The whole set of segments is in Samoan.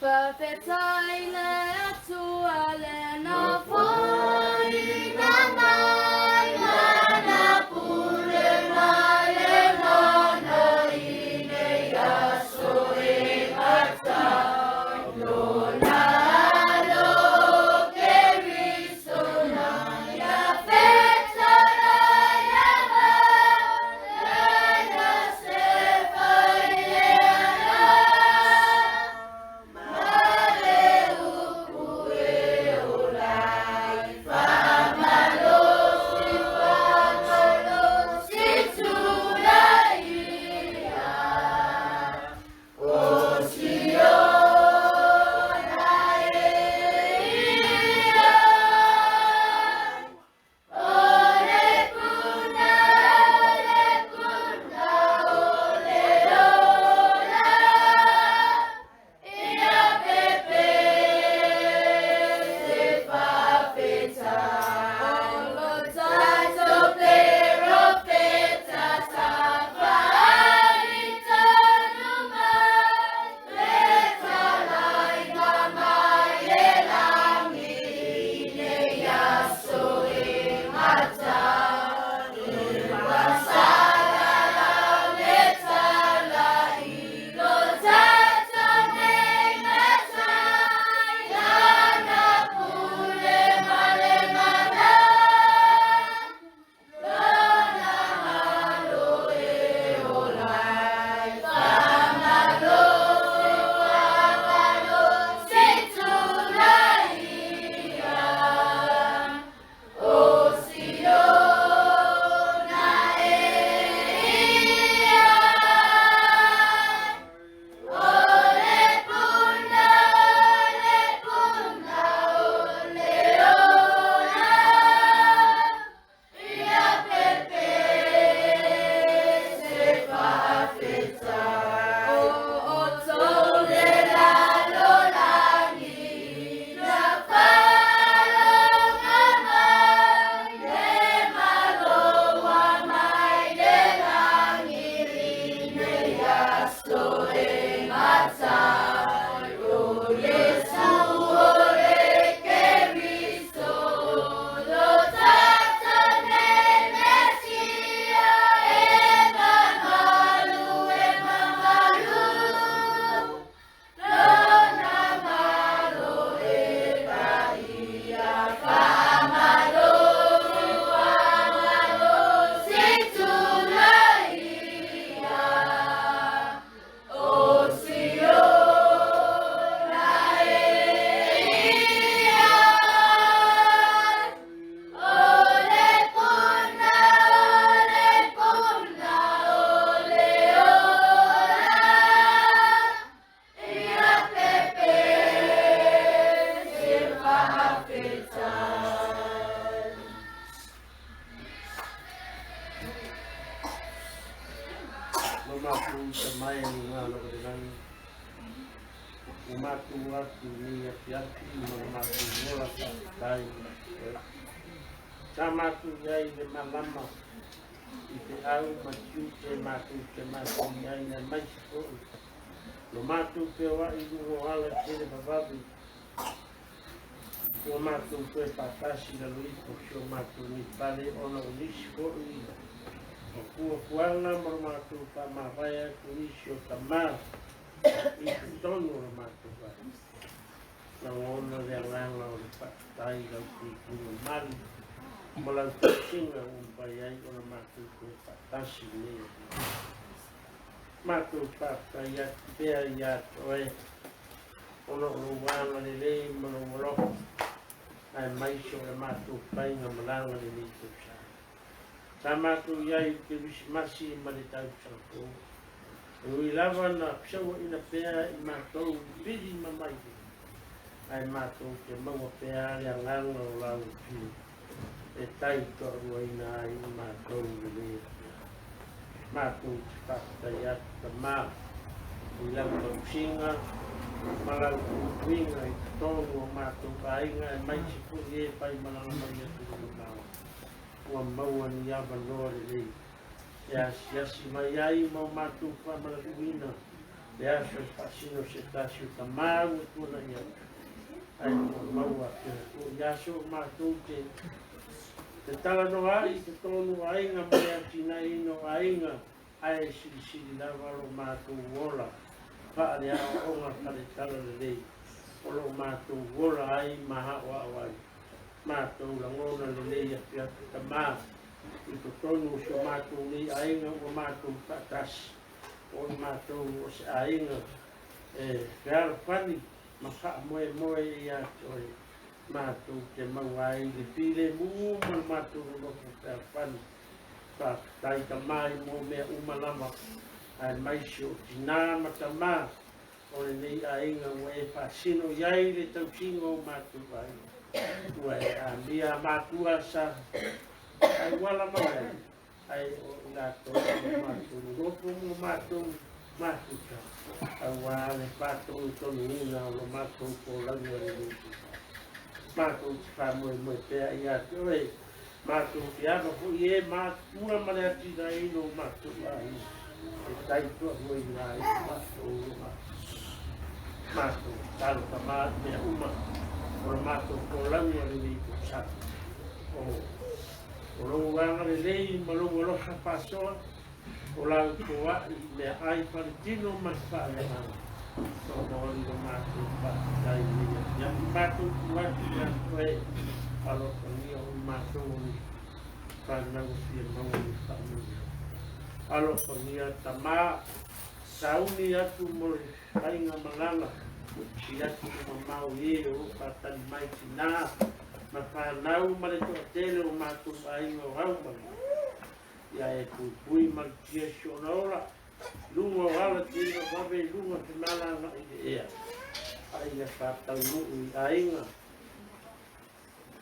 Fa'afetai le Atua lena fo'ina mai lana pule ma le mana i nei aso e ata lona alo Keriso na ia fetara ia va lana se fai le ala ma le upu e ola ai. Matou Tama e luga lava i le lagi, ua matou atu i lenei afiafi ma le matou ola faafetai ia te Oe. Sa matou i ai i le malama i feau ma tiute matou te matou i ai aemaise foi lo matou feoai i luga o ala tele vavave. Ua matou toe faatasi i lalo ifo o si o matou nei fale ona o nisi foi o fuafuaga ma lo matou faamavae atu nisi o tama i totonu o lo matou aiga. Lagona le agaga o le faafetai i lau puipuiga malu ma lau tausiga ua mafai ai ona matou toe faatasi i lenei afiafi. Matou faafetai atu pea ia te oe ona o lou agalelei ma lou alofa, aemaise o le matou faiga malaga lenei tausaga. Sa matou i ai i le Kerisimasi ma le tausaga fou. E ui lava na fesauaina pea i matou i pili ma maile, ae matou te maua pea le agaga o lau afio e tai toaluaina ai i matou i lenei afiafi. Matou te faafetai atu Tama i lau tausiga ma lau puipuiga i totonu o matou aiga aemaise foi e faimalaga mai atunuu mamao ua maua ni avanoa lelei e asiasi mai ai ma o matou faamaluluina le aso e faasino se tasi o tama ua tuanai atu ae ua maua pea foi aso o matou te te talanoa ai i totonu o aiga ma le atinaeina o aiga ae silisili lava lo matou ola faaleaoaoga faale-talalelei o lo matou ola ai ma aoao ai matou lagona lenei afiafi Tama i totonu o si o matou nei aiga ua matou faatasi o i matou o se aiga e fealofani ma faamoemoe ia te oe matou te maua ai le filemu ma le matou nonofo fealofani. Faafetai Tama i mō mea uma lava, aemaise o tinā ma tamā o lenei aiga ua e faasino i ai le tausiga o matou aiga. Ua e amia matua sa tauala mai ai, ae o i latou o matou nonofo ma matou mafuta, auā le faatonutonuina o lo matou folauga i lenei tausaga. Matou te faamoemoe pea ia te oe, matou te ava foi e matua ma le atinaeina o matou aiga, e taitoaluaina ai i matou o matou tatalo Tama i mea uma o le matou folauga i lenei tausaga. O lou agalelei ma lou alofa faasoa, o lau foai i meaai faletino ma le faaleagaga, momoli lo matou faafetai i lenei afiafi. Matou tu atu ia te oe, alofagia o i matou o ni fanau e fia maua ni faamanuiaga. Alofagia Tama, sauni atu mo le faiga malaga i atunuu mamao i e o lo o faatali mai tinā ma fanau ma le toatele o matou aiga o au ma le ia e puipui malutia si ona ola luga o ala tele vave i luga femalagaai i le ea a ia faataunuu i aiga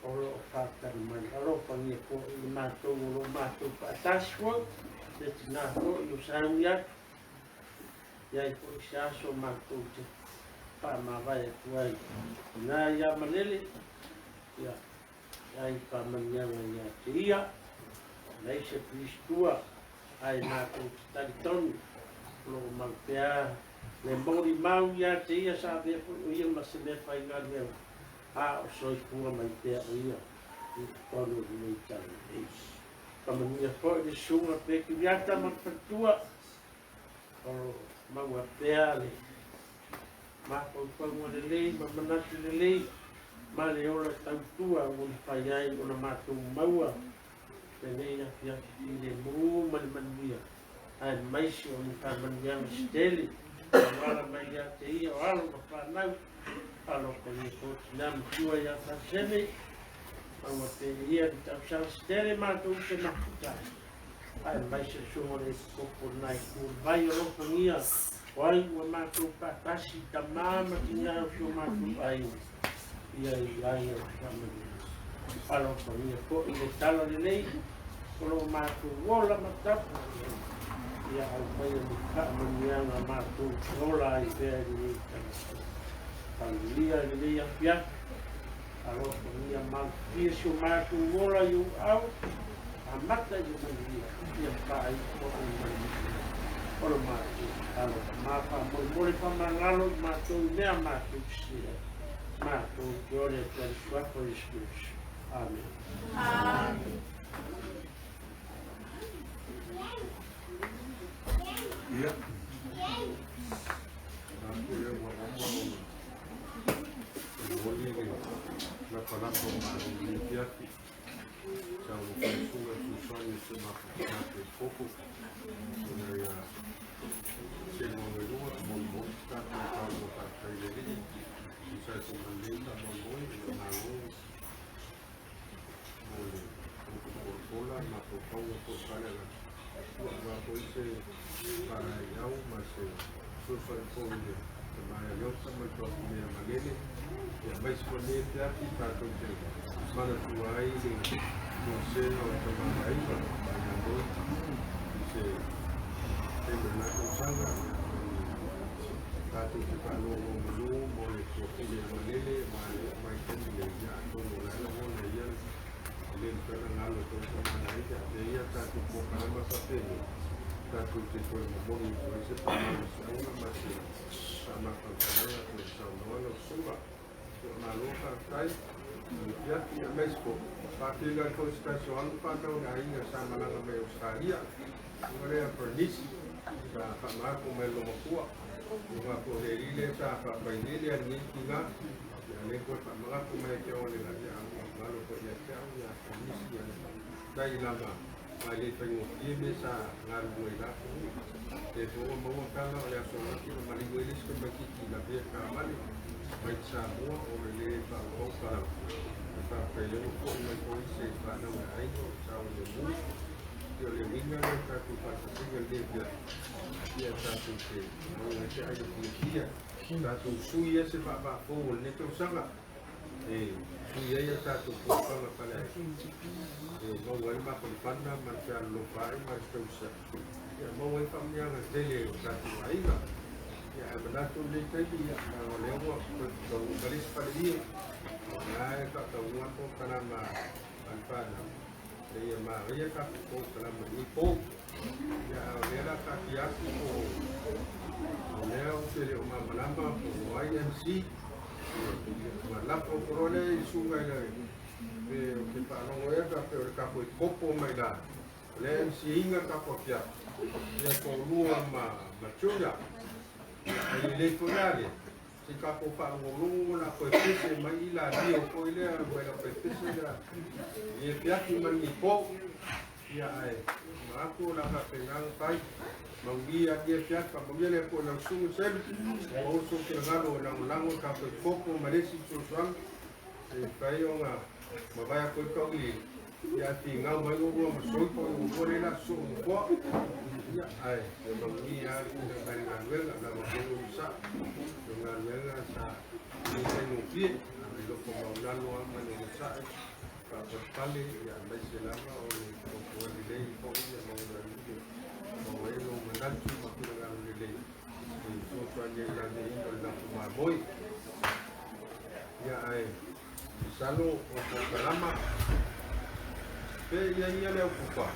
o lo o faatali mai. Alofagia foi i matou o lo o matou faatasi foi le tinā foi o sauni atu i ai foi se aso matou te faamavae atu ai ina ia malele ia ai faamanuiaga ia te ia leai se pilistua ae matou te talitonu o lo o mau pea le molimau ia te ia sa avea foi o ia ma se mea faigaluega a o soifua mai pea o ia i totonu o lenei talalelei. Faamanuia foi le susuga Pekiliata ma le faletua o lo o maua pea le mafaufauga lelei ma manatu lelei ma le ola tautua ua mafai ai ona matou maua lenei afiafi filemu ma le manuia aemaise o ni faamanuiaga se tele tauala mai ia te ia o alo ma fanau. Alofagia foi tinā matua ia Faasene, maua pea ia le tausaga se tele matou te mafuta ai, aemaise le susuga o le epikopo lena i Tuulivai. Alofagia o ai ua matou faatasi, tamā ma tinā o si o matou aiga, ia i ai o le faamanuiaga. Alofagia foi le talalelei o lo matou ola ma tapuai ai. Ia au mai ni faamanuiaga matou te ola ai pea i lenei tagata. Faamanuia i lenei afiafi, alofagia malutia si o matou ola i ou aao, amata i le manuia, ia faaiu i le manuia. O le matou tatalo ma faamolemole faamagalo i matou i mea matou te sese ai. Matou te ole atu ai i le suafa o Iesu Keriso. Amene. Amene. Ia, manatu lea ua uma ona momoli le lapalapa o malo i lenei afiafi sa ua faisuga e fesoasoani i si o matou tina Koko ina ia selu agalua molimoli se tatou taulaga faafetai i le Alii e tusa ai foi ma lenei faamoemoe. Ia malo mo le polapola mafaufauga foi faaleagaga aua foi se faalaeiau ma se fesoasoani foi i le tama ia Leota ma le tuafafine ia Malele. Aemaise foi lenei afiafi tatou te manatua ai le toesega o le tama le aiga ia Moi i se taimi o lena tausaga. Tatou te faanonomanu mo le tuafafine ia Malele ma le oo mai i le taimi nei, ia atonu o la e lagona e ia e le mafai ona galo e foi tama le aiga. Avea ia tatou polokalama faapenei tatou te toe momoli atu ai se faamalosiauga ma se faamafaufauga pei ona saunoa lau susuga. Ia malo faafetai i le afiafi aemaise foi faafeiloai ai foi se tasi o alo ma fanau a le aiga sa malaga mai Ausetalia, susuga lea Bernice sa faamagako mai le loomatua luga foi o le alii lea sa faapailele a lenei tina ia lea toe faamagako mai ia te au analeila ia ua foi ia te au ia Bernice ia faafetai lava ma e le faigofie mea sa galulue ai latou e foi ua maua tala o le aso ananafi na maliu ai le isi tamaitiiti lavea taavale mai Samoa o le le faaauau palau e faafetai lea ua foi mai foi se fanau i le aiga o le saogalemu. Ia o le uiga lea o tatou faatasiga i lenei afiafi ia tatou te maua ai se aiga fiafia tatou sui ai se vaavaa fou o lenei tausaga e sui ai a tatou fonotaga faleaiga e maua ai le mafanafana ma le fealolofa ai ma le fetausiai ia maua ai faamanuiaga tele o tatou aiga. Ia ae manatu i lenei taimi ia leaga o lea ua toe taunuu mai le isi faleie o la e faataunuu lava polokalama a le fanau ina ia manaia tatou polokalama i lenei po. Ia a o lea o le a taatia atu po o lea ou te le o malamalama po o ai MC ona lafo atu loa lea i le susuga i le pe ou te faalogo ea faapea o le tatou kopo mai la o lea MC ina le tatou afiafi ia toalua ma Julia. Ia, e lelei foi la lea se i tatou faalogologo o le a toe pese mai i la lio foi lea mai lau toe pese lea i afiafi ma lenei po. Ia ae manatu o le a faapena ona fai maulia ia afiafi faamaulia le Atua i lau susuga Selu maua sou finagalo e lagolago i tatou kopo ma le isi fesoasoani e mafai ona mavae atu ai tauiliili ia ae finau mai oulua ma soi po o oulua lea o le a sosoo nofoa. Ia ae ia manuia lava le tuuina mai le galuega lava foi o onosai o le galuega sa le faigofie ae lofo maualalo lava ma le onosai faapalepale ia aemaise lava o le tautua lelei foi ia maua maua ai lou manatu ma finagalo lelei e fesoasoani ai i le laveaiina o le latou mamoe. Ia ae masalo o polokalama pe ia ia le aupupa.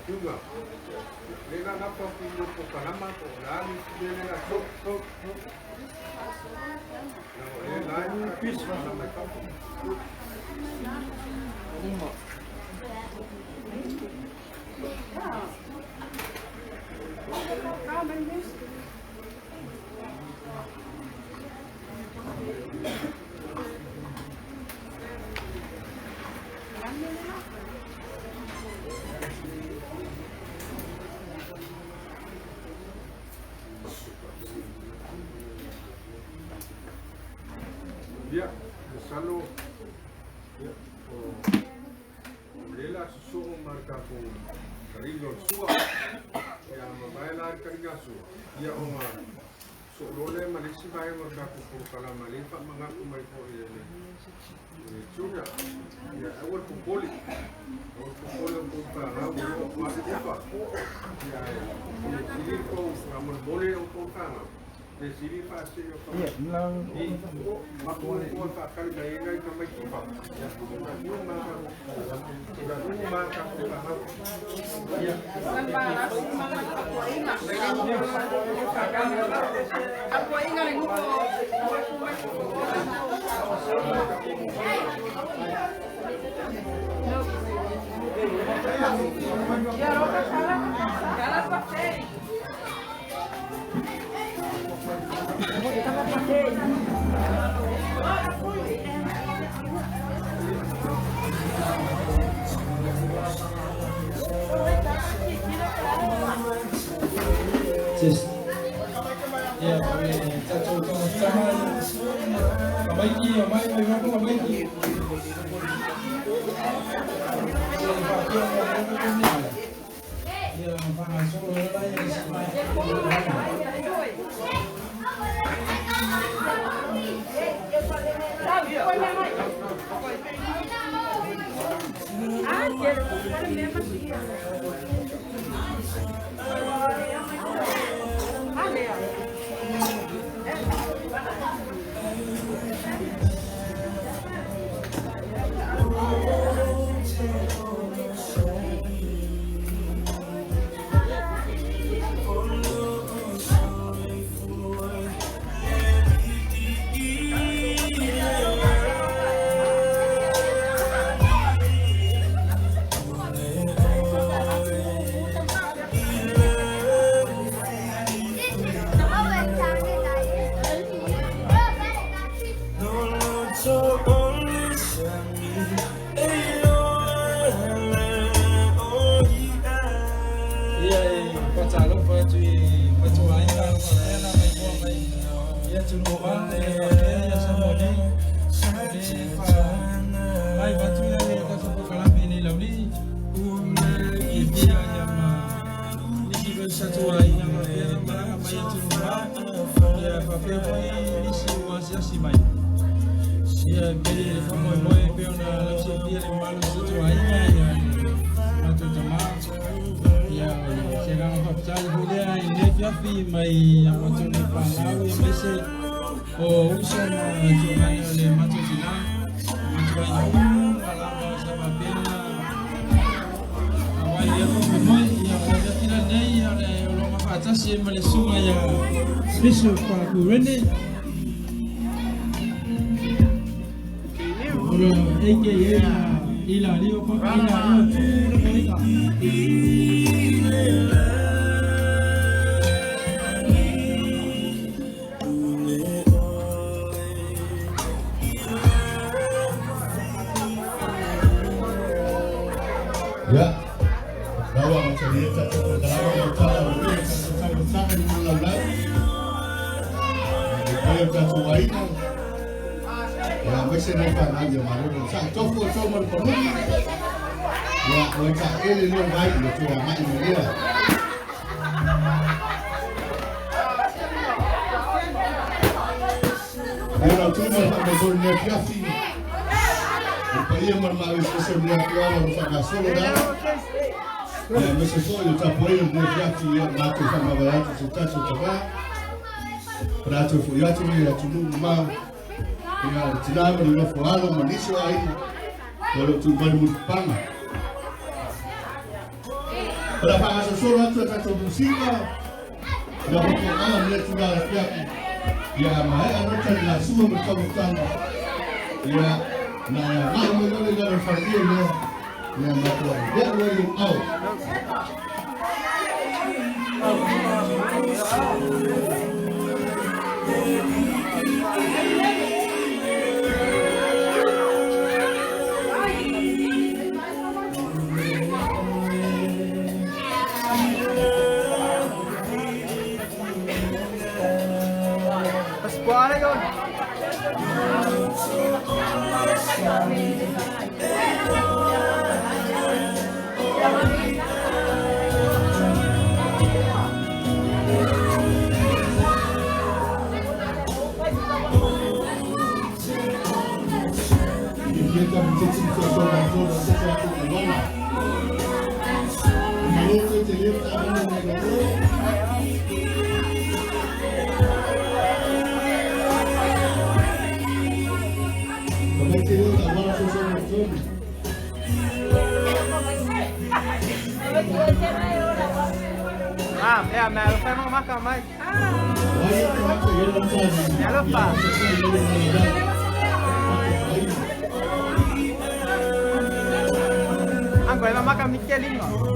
Juga. Le la lapa ku mo polokalama po o le a le mea le la so. Na o le la e polokalama mai fafo. Ia, masalo ia, o lea o le a sosoo ma le tatou taliga o le sua. Ia, mavae la le taliga sua, ia ona So'oloa lea ma le isi vaega o le tatou polokalama lea e faamanatu mai fo'i e le Junior. Ia aua le popole, aua le popole o tou fanau ua oo atu le ofa. Ia ae sili tou faamolemole o tou fanau le sili faasee o i mapuapua faatali mai ai nai tamaiti fafo. Ia tulaga ma tatou fanau. Ia Just yeah, tatou taumafataga Savaiki mai mai fafo Savaiki. Ia faapea ona leva taimi ia faagasolo ai la ia isi mai. Ia e faatalofa atu i matuaiga faapea na maimoa mai i atunuu mamao ia faapea ia Samoa nei. O le faamai atu ia le tatou polokalame i nei laulii o le fiafia ia ma nisi foi sa tuaiga faapea na malaga mai atunuu mamao ia faapea foi nisi ua asiasi mai. Ia e pei le faamoemoe pei ona lausilafia le mamalu o sa tuaiga ia matou tamā. Ia o le se agaga faafetai foi lea i lenei afiafi mai a matou nei fanau ia maise o uso ma tulaga o le matou tinā matou aiga uma lava sa faapea ona auai ia faamoemoe. Ia o le afiafi lenei o le o loo gafaatasi ai ma le susuga ia Bishop Kurene o le AKA Ilalio Ilalio Tu le. Ya, lawa macam dia tak tahu kalau tak tahu tak tahu ni lau lau. Dia tak tahu ai. Ya, mesti nak faham ya malu sa tofu to mo ko. Ya, o ta ele no vai no tu mai no ia. Ya na tu mo mo ko ne fiafi. O paia ma ma se se ne fiafi mo fa solo da. Ya, mesti so yo ta poe ne fiafi ya ma tu fa ma va tu ta tu ta va. Pra tu fu ya tu ya tu ma. Ia tina ma ni nofo alo ma nisi o aiga o lo tu mai mulipanga. Para whangasosoro atu a tatou musika, ia hoko'oga mea tulaga fiafi. Ia maea no tali la sua ma le taumafataga. Ia na ia ga'a mai loa le lalo le faleia lea. Ia matuai lea ua i lou ao. Ah, é, mas eu falo marca mais. Ela fala. Agora ela marca Michelinho.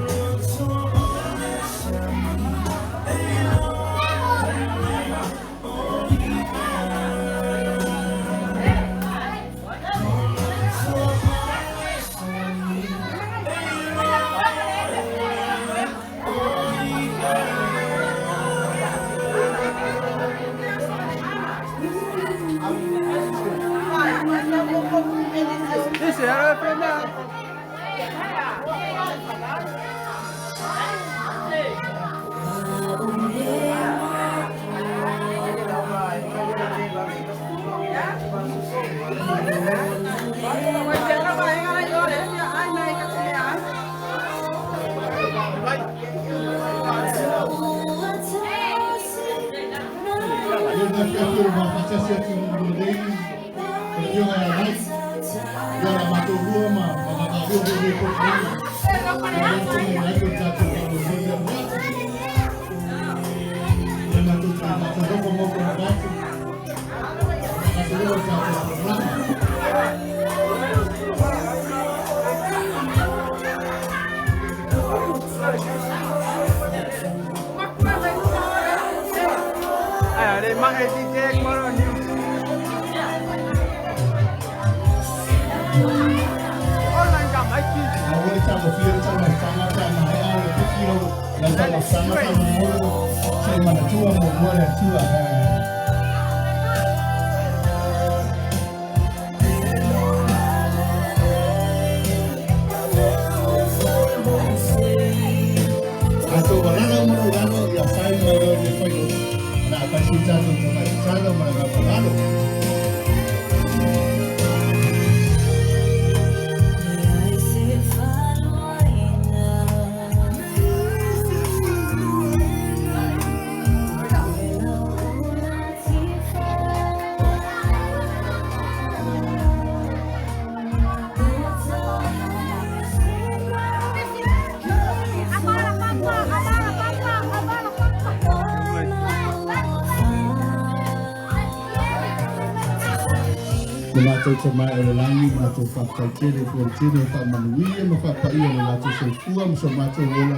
Mai o le langi matou faafetaitele fuatele faamanuia ma faapaia le latou soifua ma so matou ola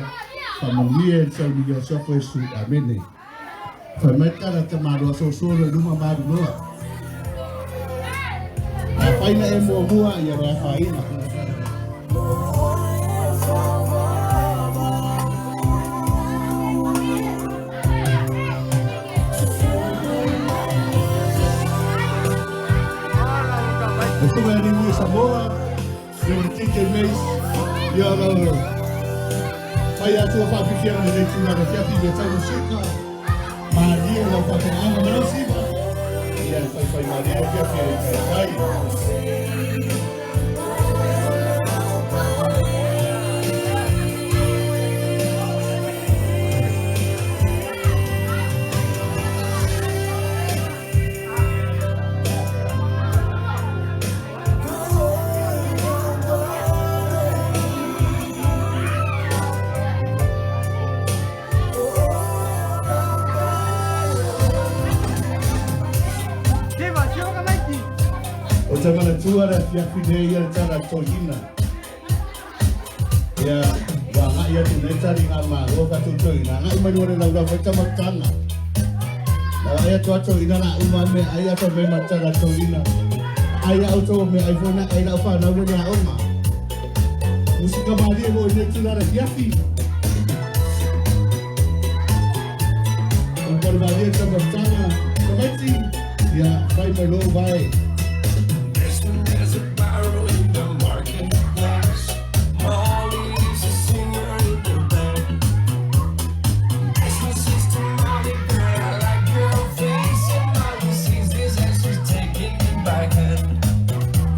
faamanuia e le sauniga o sofo Iesu. Amene. Fai mai tala tamaloa sosoa le luma maluloa. Afaina e muamua ia le afaina. Samoa, le tite meis, ia lau pai atua whaapifia na le tūranga fiafi me tau musika, māria lau whapenganga manau siva, ia le whaiwhai māria fiafi e kai kai. Tua le fiafi nei ia le tala tohina. Ia, wa nga ia tu nei tari ngā māro ka tu tohina. Nga uma nore lau lau whaita matanga. Lau aia tua tohina na uma me aia tua me matala tohina. Aia auto me ai fona ai lau whanau le ngā oma. Musika marie mo i nei tula le fiafi. O pare marie ta matanga. Kamaiti, ia, whai mai lo vai.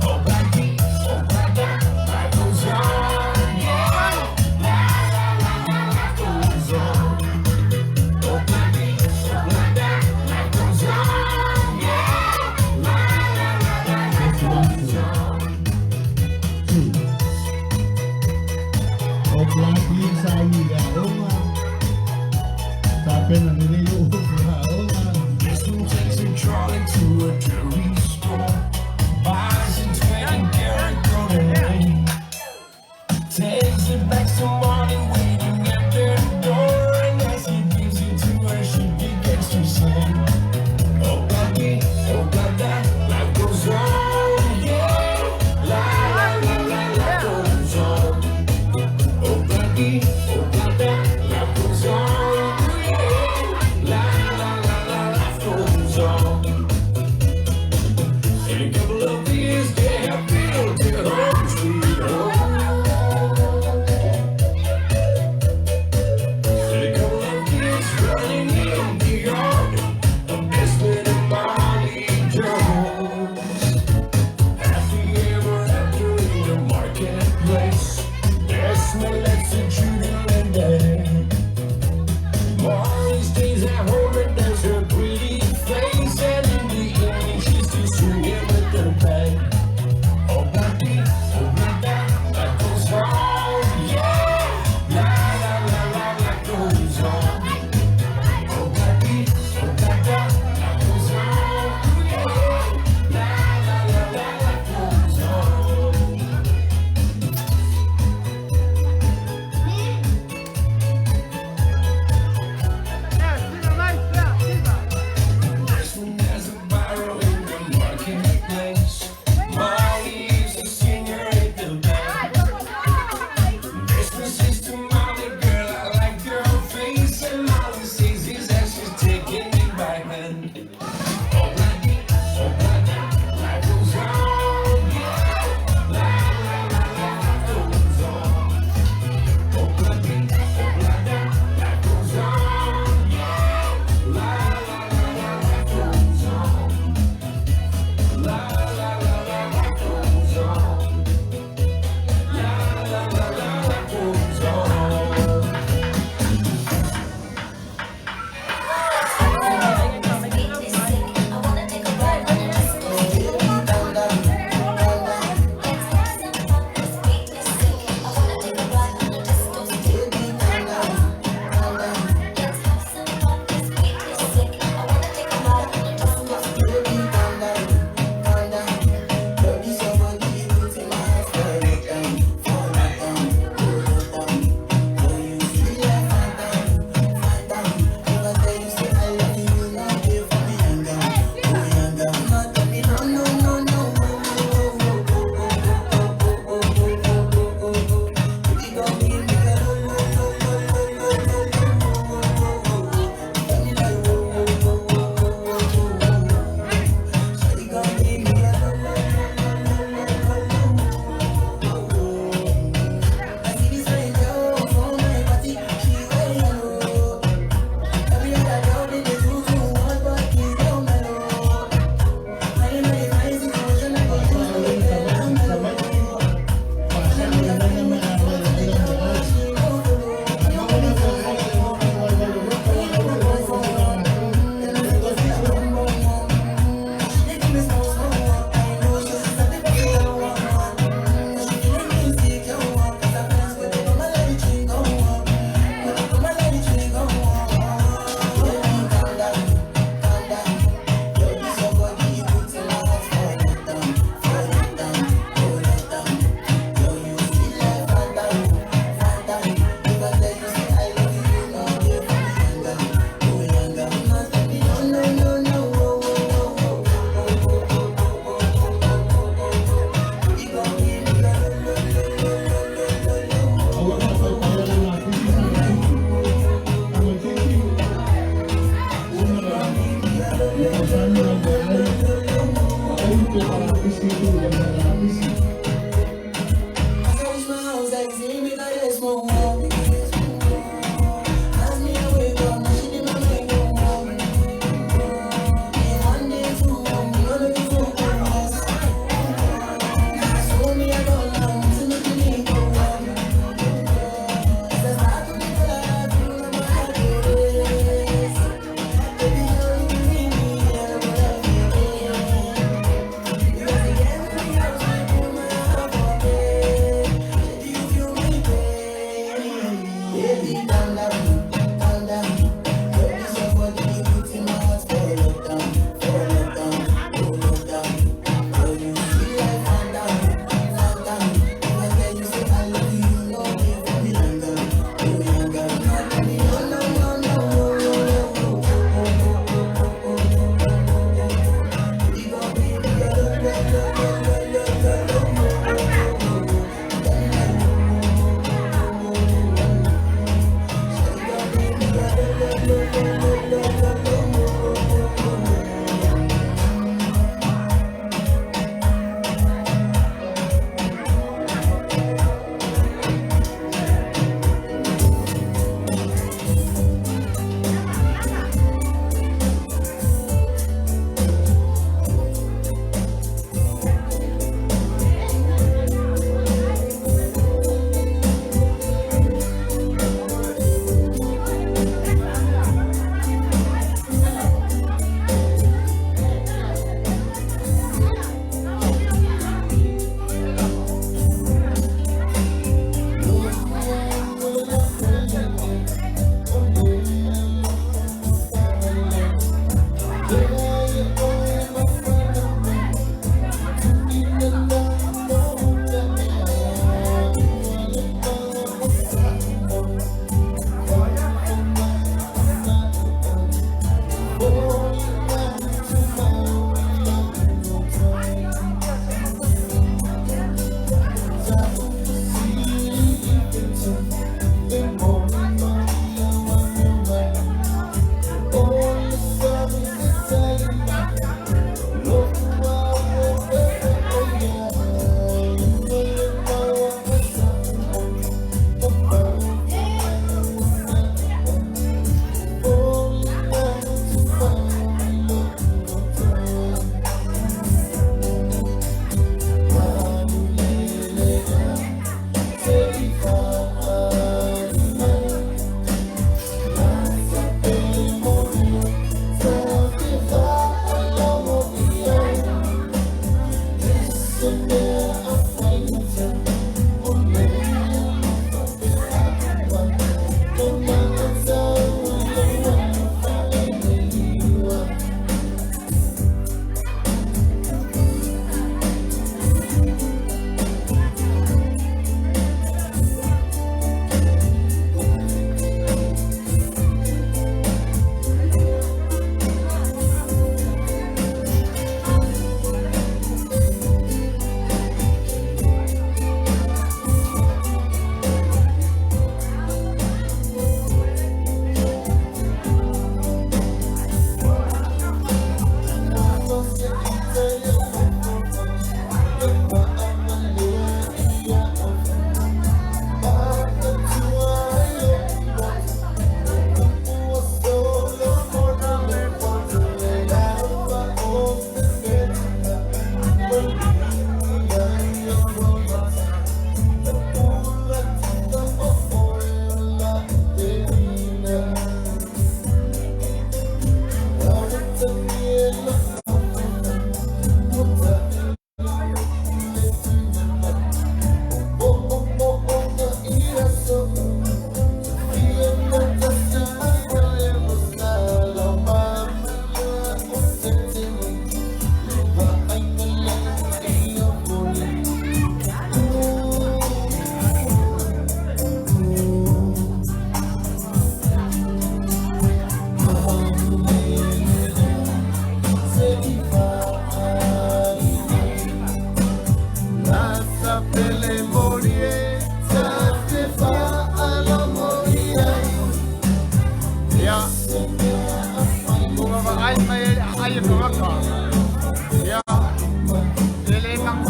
Oh,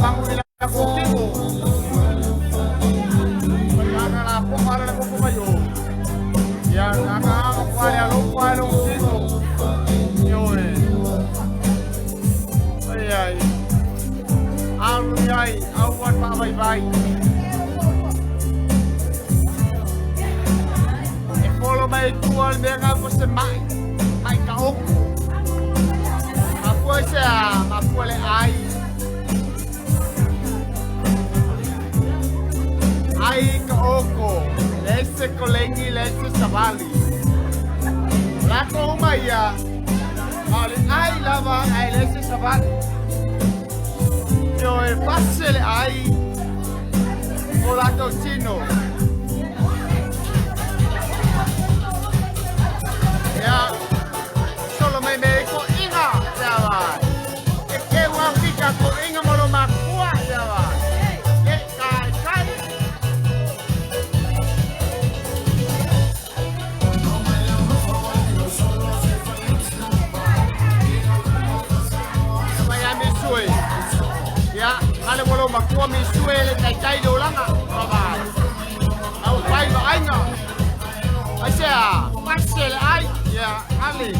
Mangu ila kotino. Ana la po ala la ko mayo. Ya aka ko ala lo ko ala tino. Yo e. Ai ai. Alu ai au wat pa vai vai. E polo mai tua le mea mo se mai. Mai ka oko. Mafua se a mafua le ai. Ai ka oko. Lese kolengi lese savali. La ko uma ia. Ale ai lava ai lese savali. Yo e passe le ai. O la tocino. Ya. Solo me me ko inga ya va. E ke wa fika ko inga mo lo makua ya va. E kai kai. Miami sui. Ya, ale mo lo makua mi sui le tai tai do langa. Bye bye. Au pai va ainga. Ai se a, passe le ai. Ya, ale.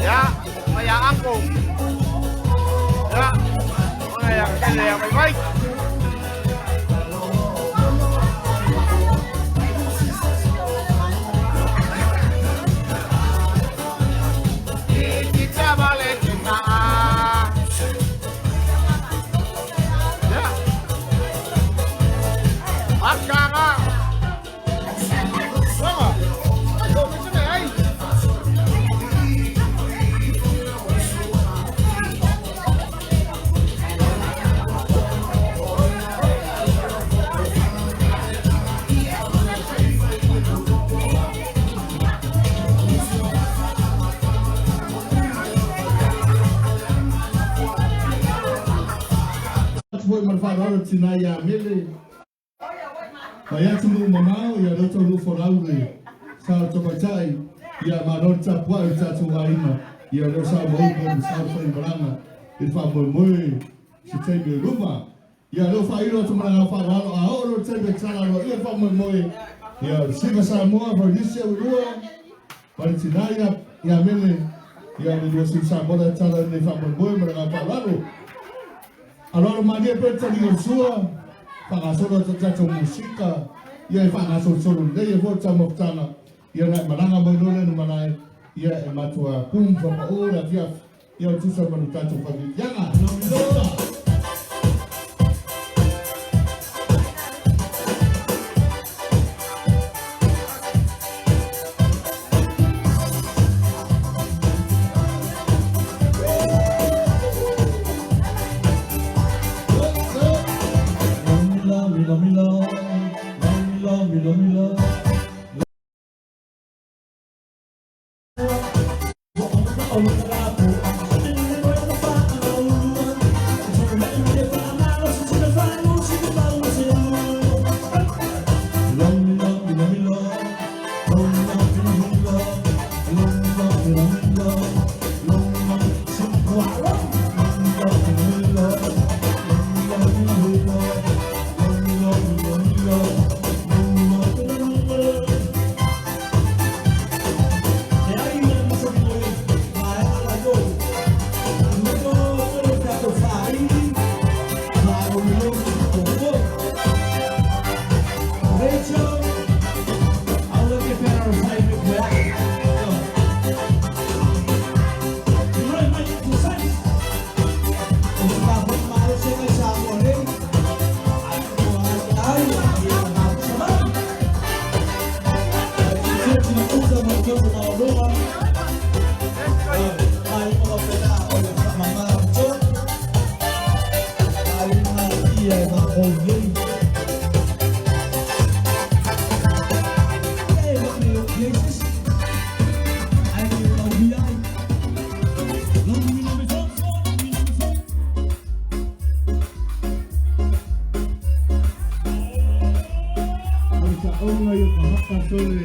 Ya, maya angko. Ya. Ona ya, kele ya mai mai. Iki chabale tina. Ya. Akanga. Vamos. Ai, como se ai. Foi ma le faaaloalo tinā ia Mele. Mai atunuu mamao ia lea taunuu folau le sa o tamaitai ia malo le tapuai o le tatou aiga ia lea sa maupu ma sa o faimalaga i le faamoemoe se taimi o luma. Ia lea faailo atu ma le agaga faaaloalo a oo loa le taimi e tatala aloaia le faamoemoe ia o le Siva Samoa Polynesia Ulua ma le tinā ia Mele ia le lua siu Samoa le tatala lenei faamoemoe ma le agaga faaaloalo. Aloalo malie pea le taliga o le sua, faagasolo atu tatou musika, ia e faagasolosolo lelei ai foi le taumafataga, ia na e malaga mai loa lea na malae, ia e matua pum faapao le afiafi, ia o tusa ma le tatou familiaga. Lomiloa! Mila, mila, mila, mila, mila, mila. Faasaoga i o ka hapa sole.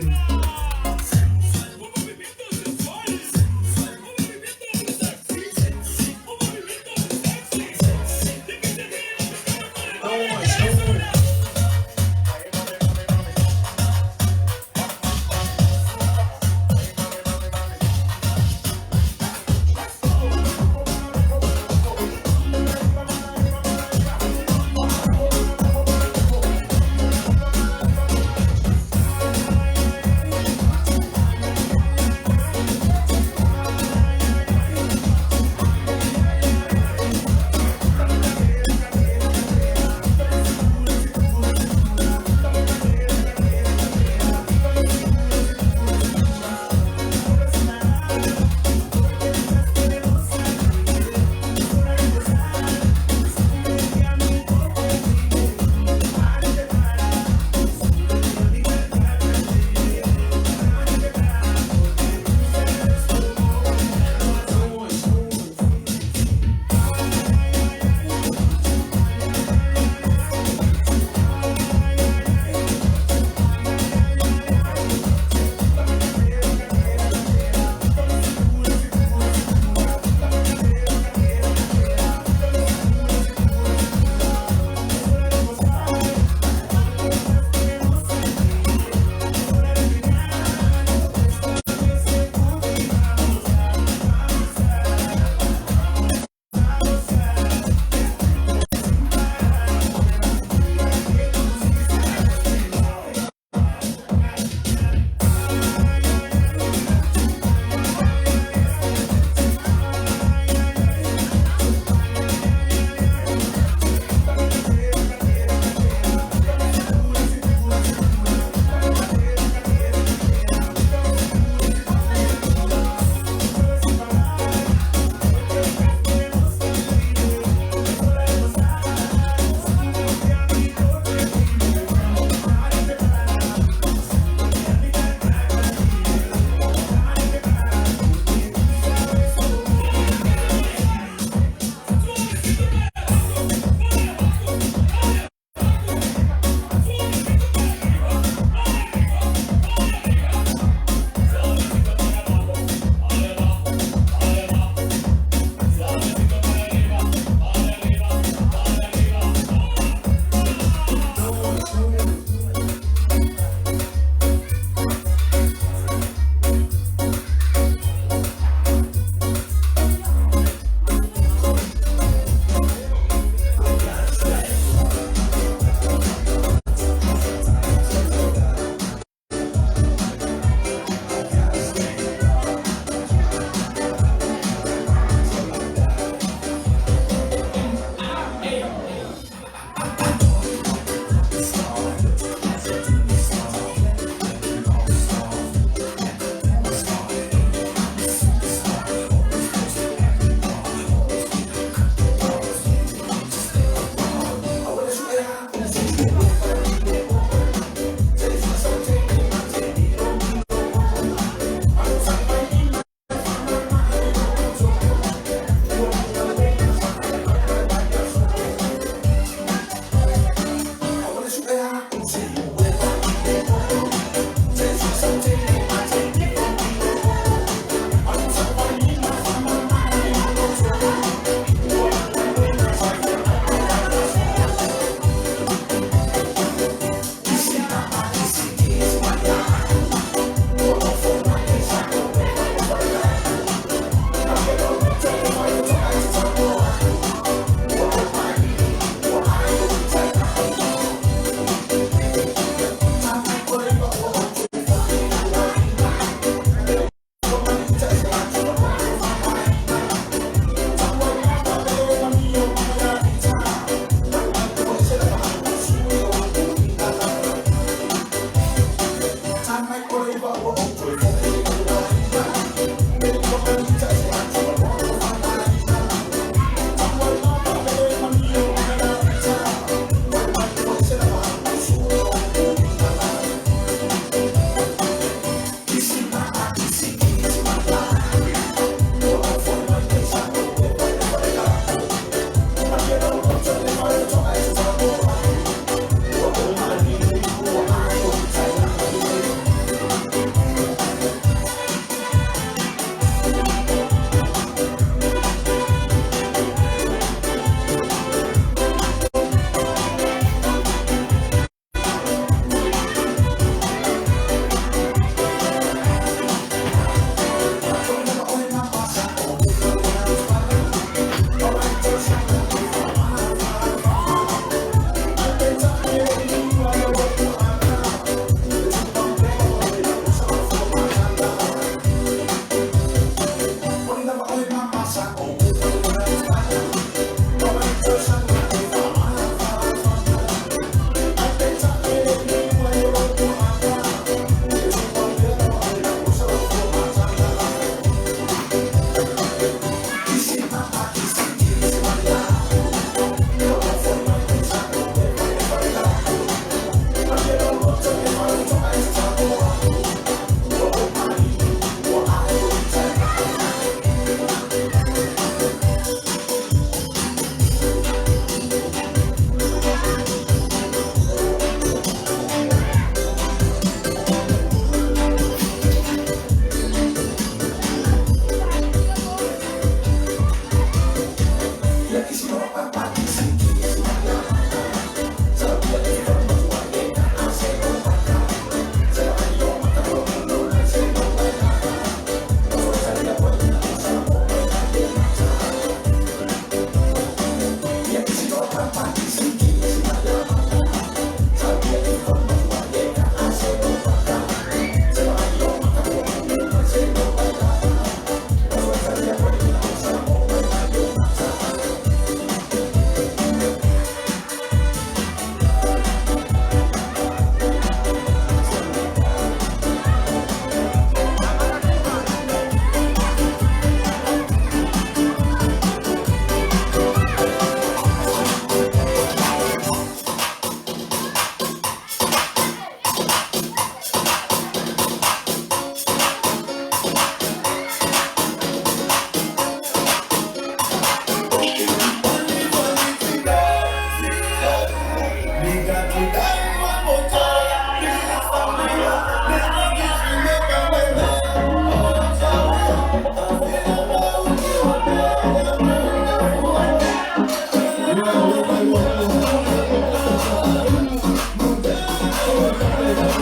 Thank you.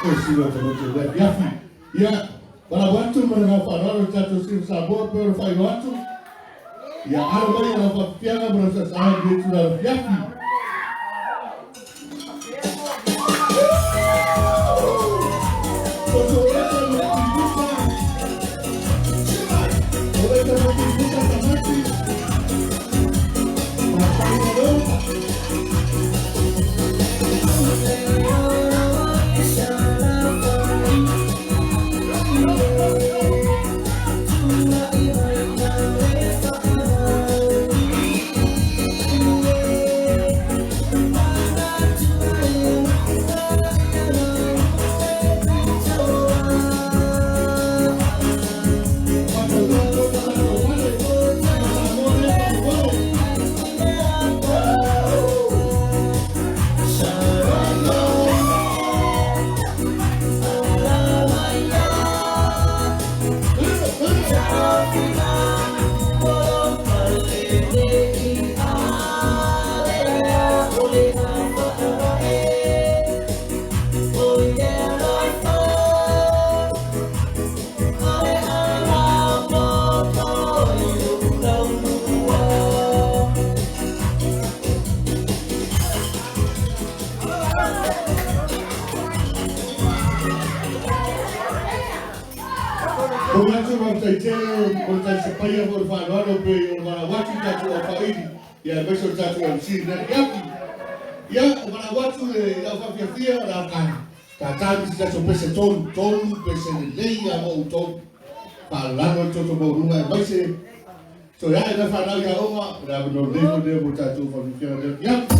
E sila o te le afiafi. Ia, wala watu ma ngā whanau o tātou sila Samoa pe o whai atu. Ia, alo mai ana whapianga ma sa sa ni tu la afiafi. Ko ngāti mau tai tele, o tai sapaia mo le whanau pe o mana watu tātou o whairi, ia meso tātou MC na iaki. Ia, o mana watu e ia whawhiawhia o rā ka. Tā tāmi si tātou pese tolu, tolu, pese le lei a mo tolu. Whaalano toto mo runga e maise. So ia e na whanau ia onga, rā no leho le mo tātou whawhiawhia le iaki.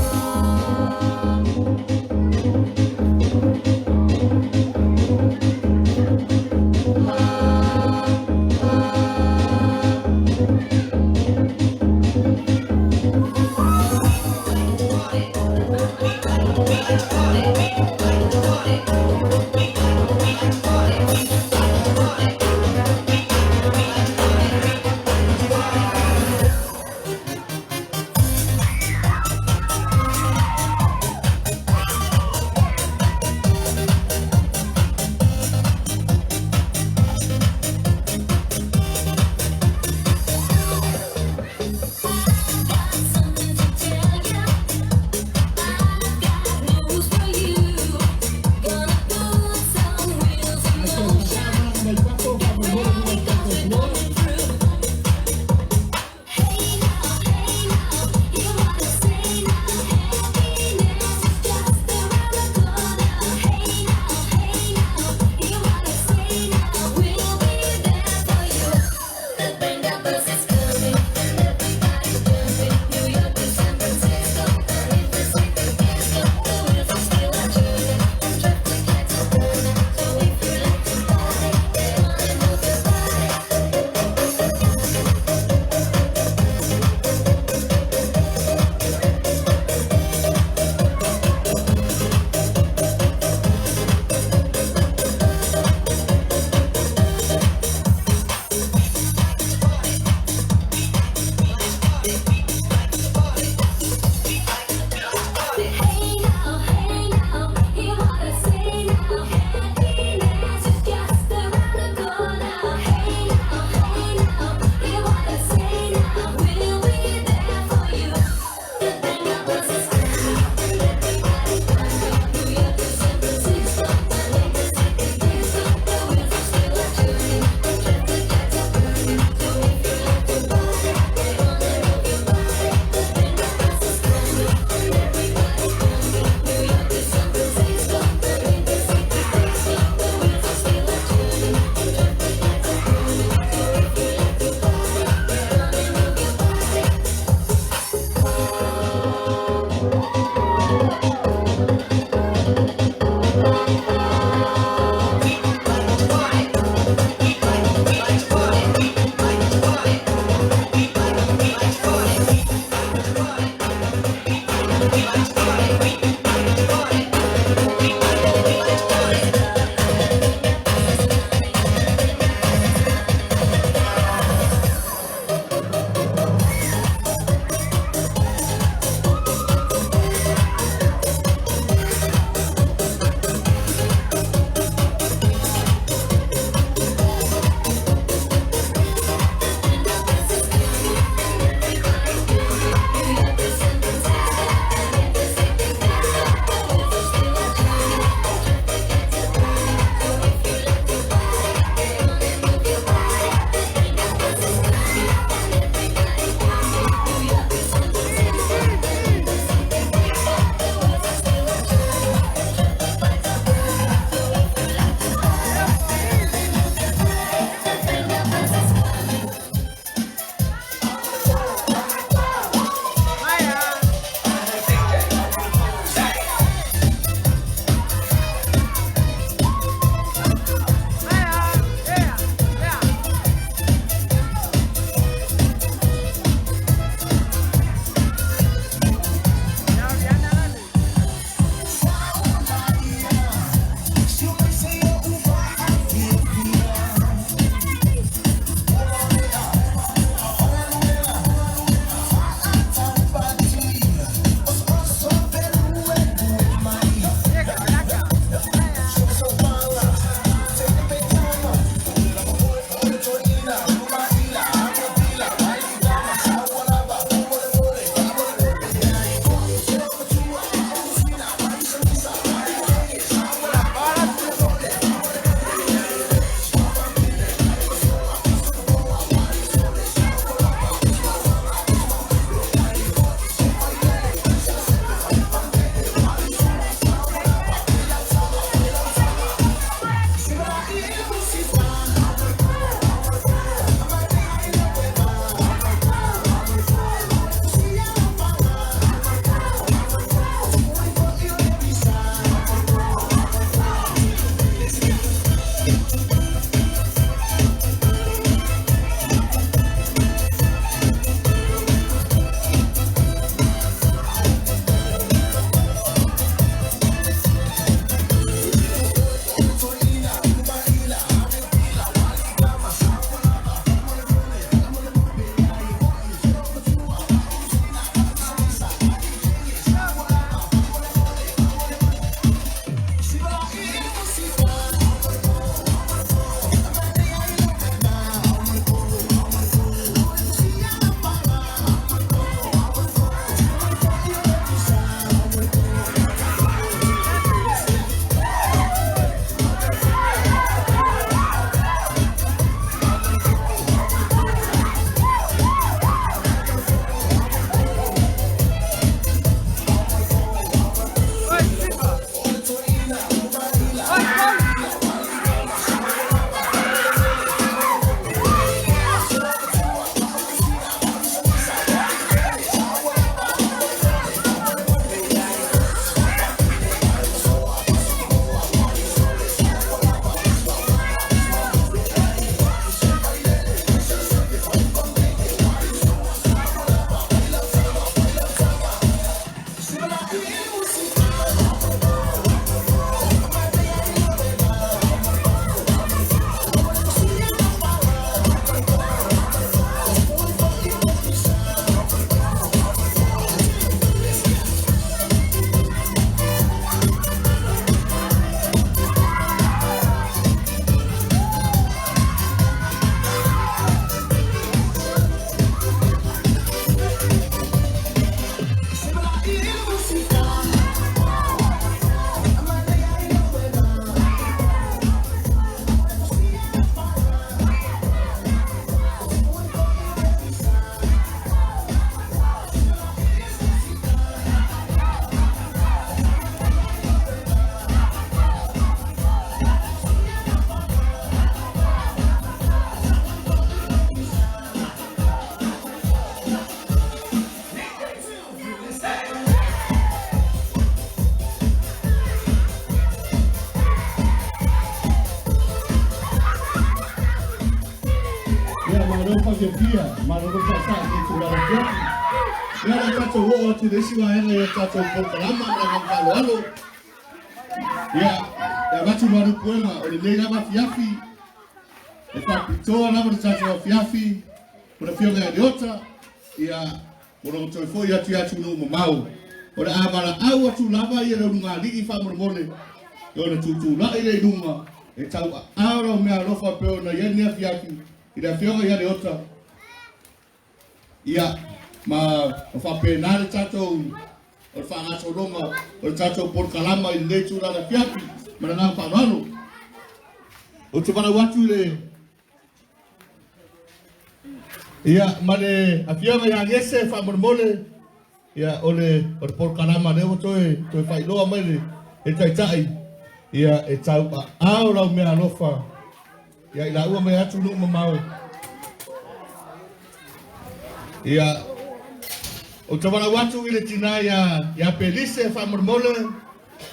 fiafia, malolo fa'afa'a i tulaga afiafi. Ia le tatou o'o atu i le isi vaega ia tatou polokalama ma le agaga fa'aloalo. Ia e avatu malu puega o lenei lava afiafi e fa'apitoa lava le tatou afiafi o le afioga ia Leota ia mo logo toe fo'i atu ia atunuu mamao. O le a vala'au atu lava ia le ulugalii fa'amolemole e ona tutula'i le i luga e tau'a'ao lau mea alofa pe ona iai lenei afiafi i le afioga ia Leota. Ia ma fa'apena le tatou o le fa'agasologa o le tatou polokalama i lenei tulaga afiafi ma le agaga fa'aloalo. Ou te valau atu i le ia ma le afioga ia Gese fa'amolemole ia o le polokalama lea ua toe faailoa mai le e taita'i ia e tau'a'ao lau mea alofa ia i laua mai atunuu mamao. Ia o te valau atu i le tinā ia Pelise fa'amolemole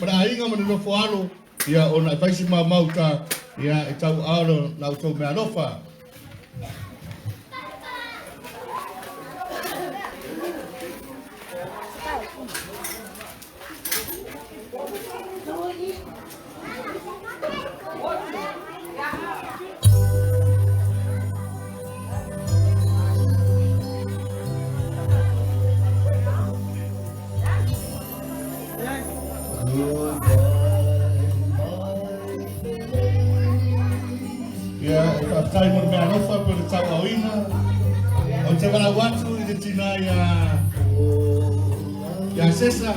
ma le aiga ma le nofo alo ia ona e faisi maumauta ia e tau'a'ao la outou mea alofa. Ia e fa'afetai mo le mea alofa pe le tau'aoina. O te valau atu i le tinā ia Sesa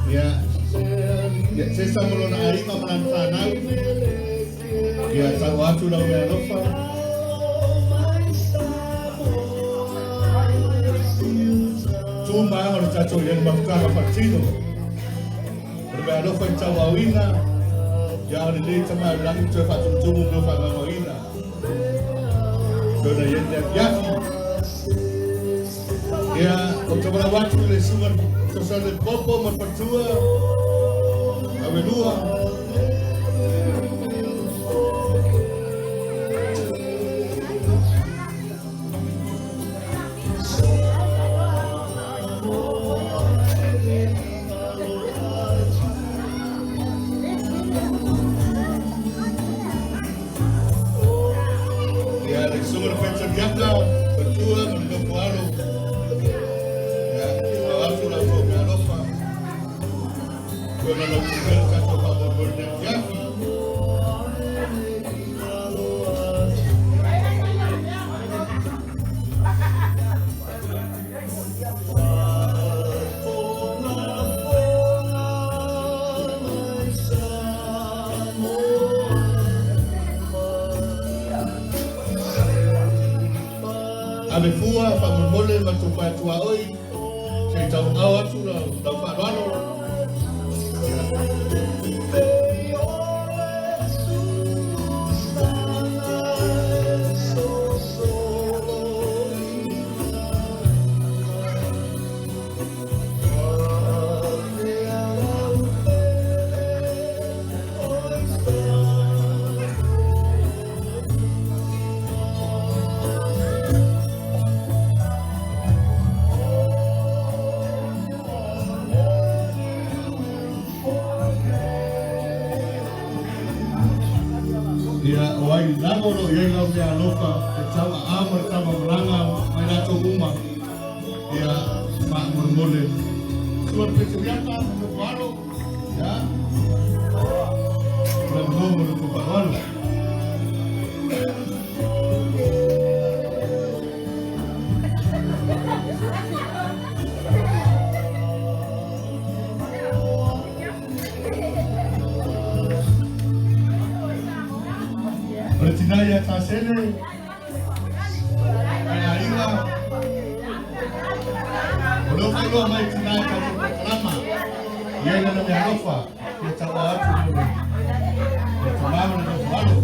ia Sesa mo lona aiga ma lana fanau ia tau atu lau mea alofa. Tu maega o le tatou ia le mafutaga fa'atino o le mea alofa i tau'aoina ia o lelei tama e lagi toe fa'atumutumu mo fa'amauauina ona ia le afiafi. Ia o te valau atu i le suga tosale popo ma le fatua avelua. Ia le suga le fetaliaka fatua ma le nofo alo ia tau atu lau tou mea alofa ona lau pupele tatou fa'amoemoe le afiafi. Ave fua fa'amolemole ma tou fa'atuā oi se i tau'ao atu lau fa'aloalo. Ia o ai lava o lo'o iai lau mea alofa e tau'a'ao ma le tamamalaga mai latou uma ia fa'amolemole sua le peteliaka nofo alo ia o le avanoa mo le tou fa'aloalo. O le tinā ia Tasele ma le aiga o leo fa'ailoa mai tinā i tatou polokalama ia i lana mea alofa ia tau'a atu mo le tamā ma le nofo alo.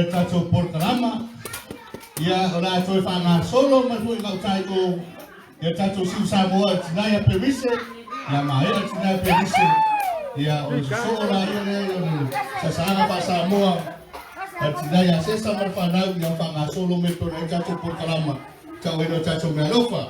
le tatou polokalama. Ia, o le a toe faagasolo mai foi gauta i o ia tatou Siu Samoa e tina ia Perise, ia maea tina ia Perise. Ia, o le sosoo la ia lea o le sasaaga faa-Samoa a tina ia Sesa ma le fanau ia faagasolo mai pona ai tatou polokalama tauina o tatou mealofa.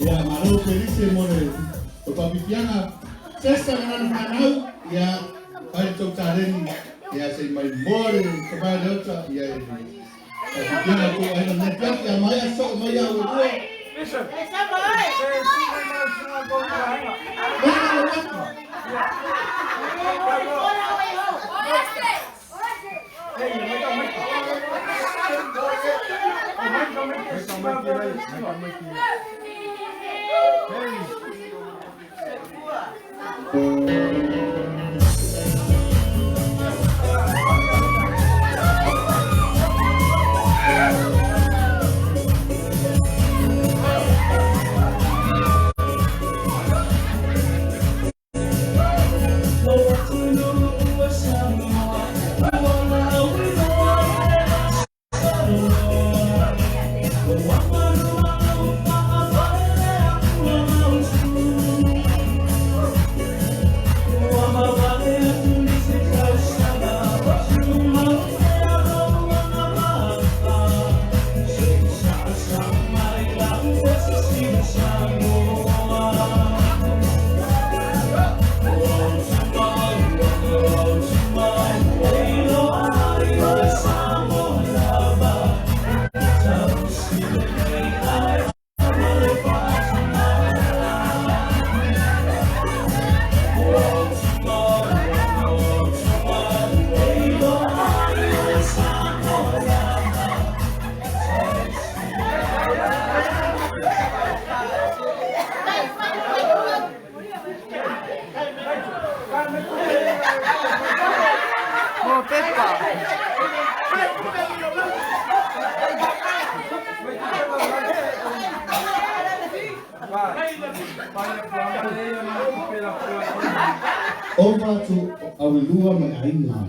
Ia, malo Perise mo le o papipiaga Sesa ma lana fanau, ia, fai le tou taleni, ia se i mai moa le tamae le ota, ia e papipiaga tou aiga le piaki, a mai a soo mai au e lua. Over to Awilua me Aiga.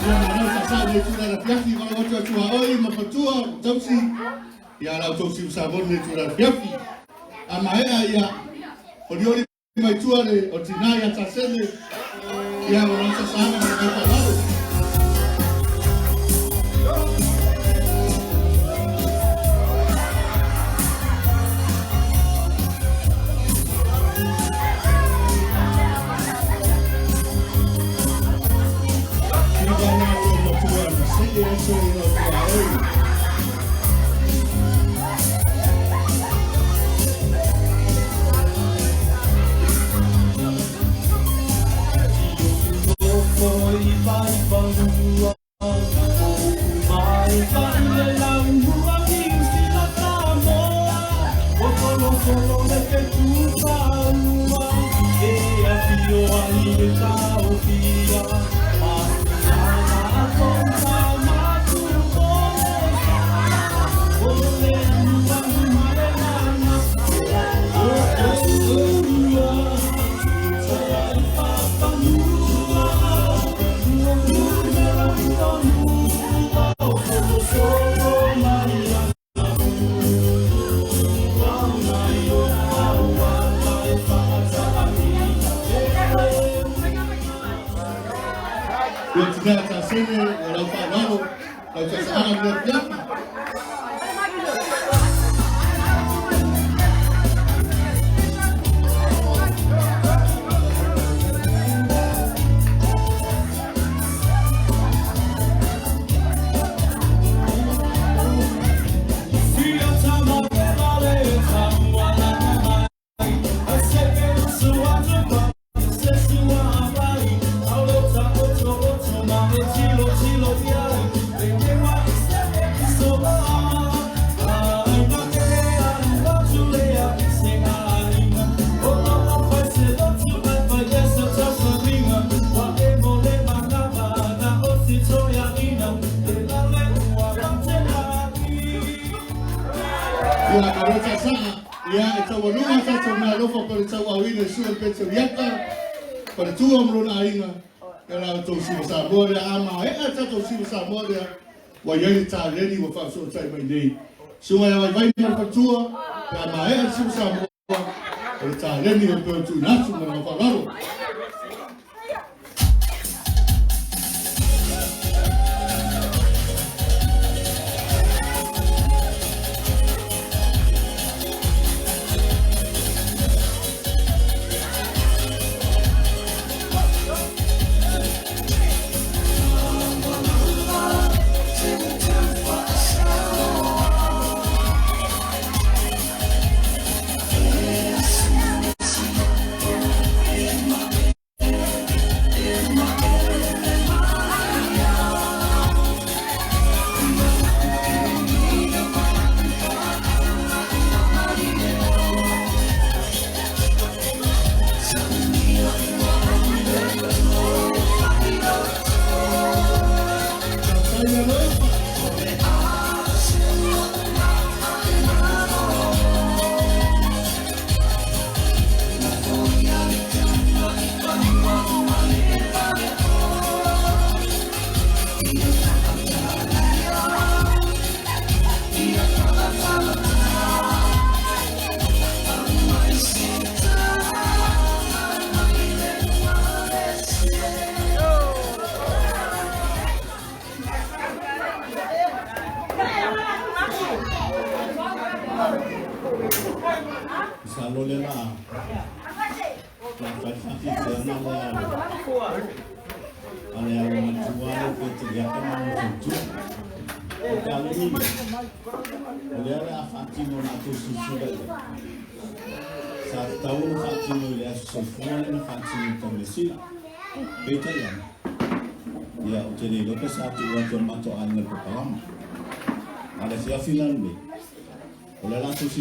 Ia malo sa le tula la fiafi wala watu atu a oi mafatua tausi ia lau tausi usavon le tula la fiafi. A mahea ia o lioli mai tua le o tina ia tasele ia o lau sasanga ma kai palalo.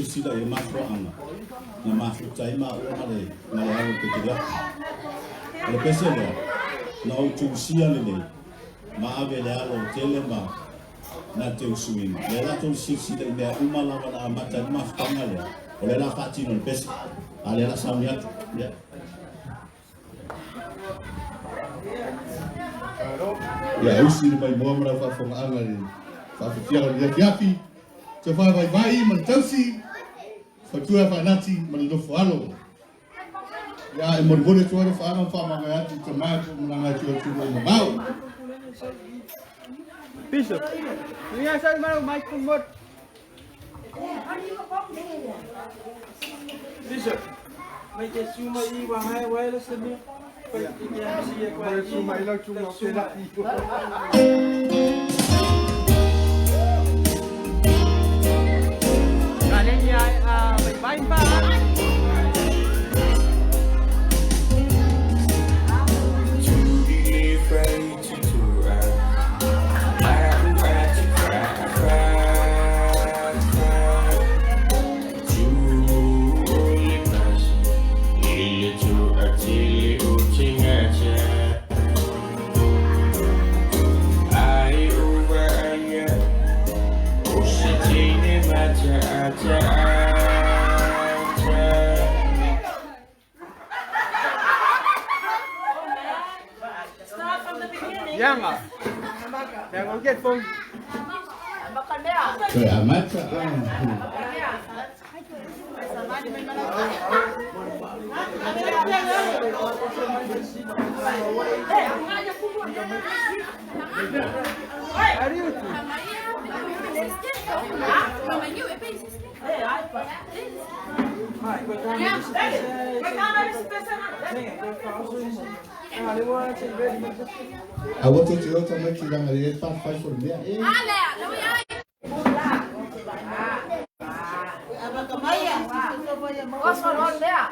Sila e mafuaanga na mafuta ima o male male alo ke te le pese le na o tusia le le ma ave le alo tele ma na te usuina le la tol sila i mea uma lava na amata i mafutanga lea o le la faatino le pese a le la sauni atu ia. Ia usi le maimoa ma lau faafogaaga le faafefiaga le afiafi te whai ma le tausi fatua whanati ma le nofo alo. Ia e morihore tua le whaanga whaamanga atu te mai po mlanga atu atu mo mamau. Bishop, niya sa maro mic kumot. Bishop, may ke suma i wa hai wireless le mi. Pa ki ya si ya kwa. Suma i la chuma pe la. Bye bye. Thank you. Yanga. Yanga get phone. Toe amata. Awa te te ota mai ki ranga re pa fai for mea e. Awa te ota tau.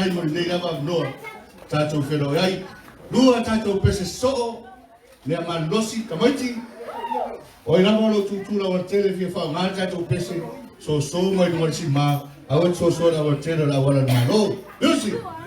Faafetai mo lenei lava avanoa tatou feiloai ai. Lua tatou pese sosoo, mea malolosi, tamaiti, o ai lava o lo o tutu le aualatele e fia faaaoga le tatou pese, soso mai luga o le sima, aua e te soso i le aualatele o le auala o le Malo. Music!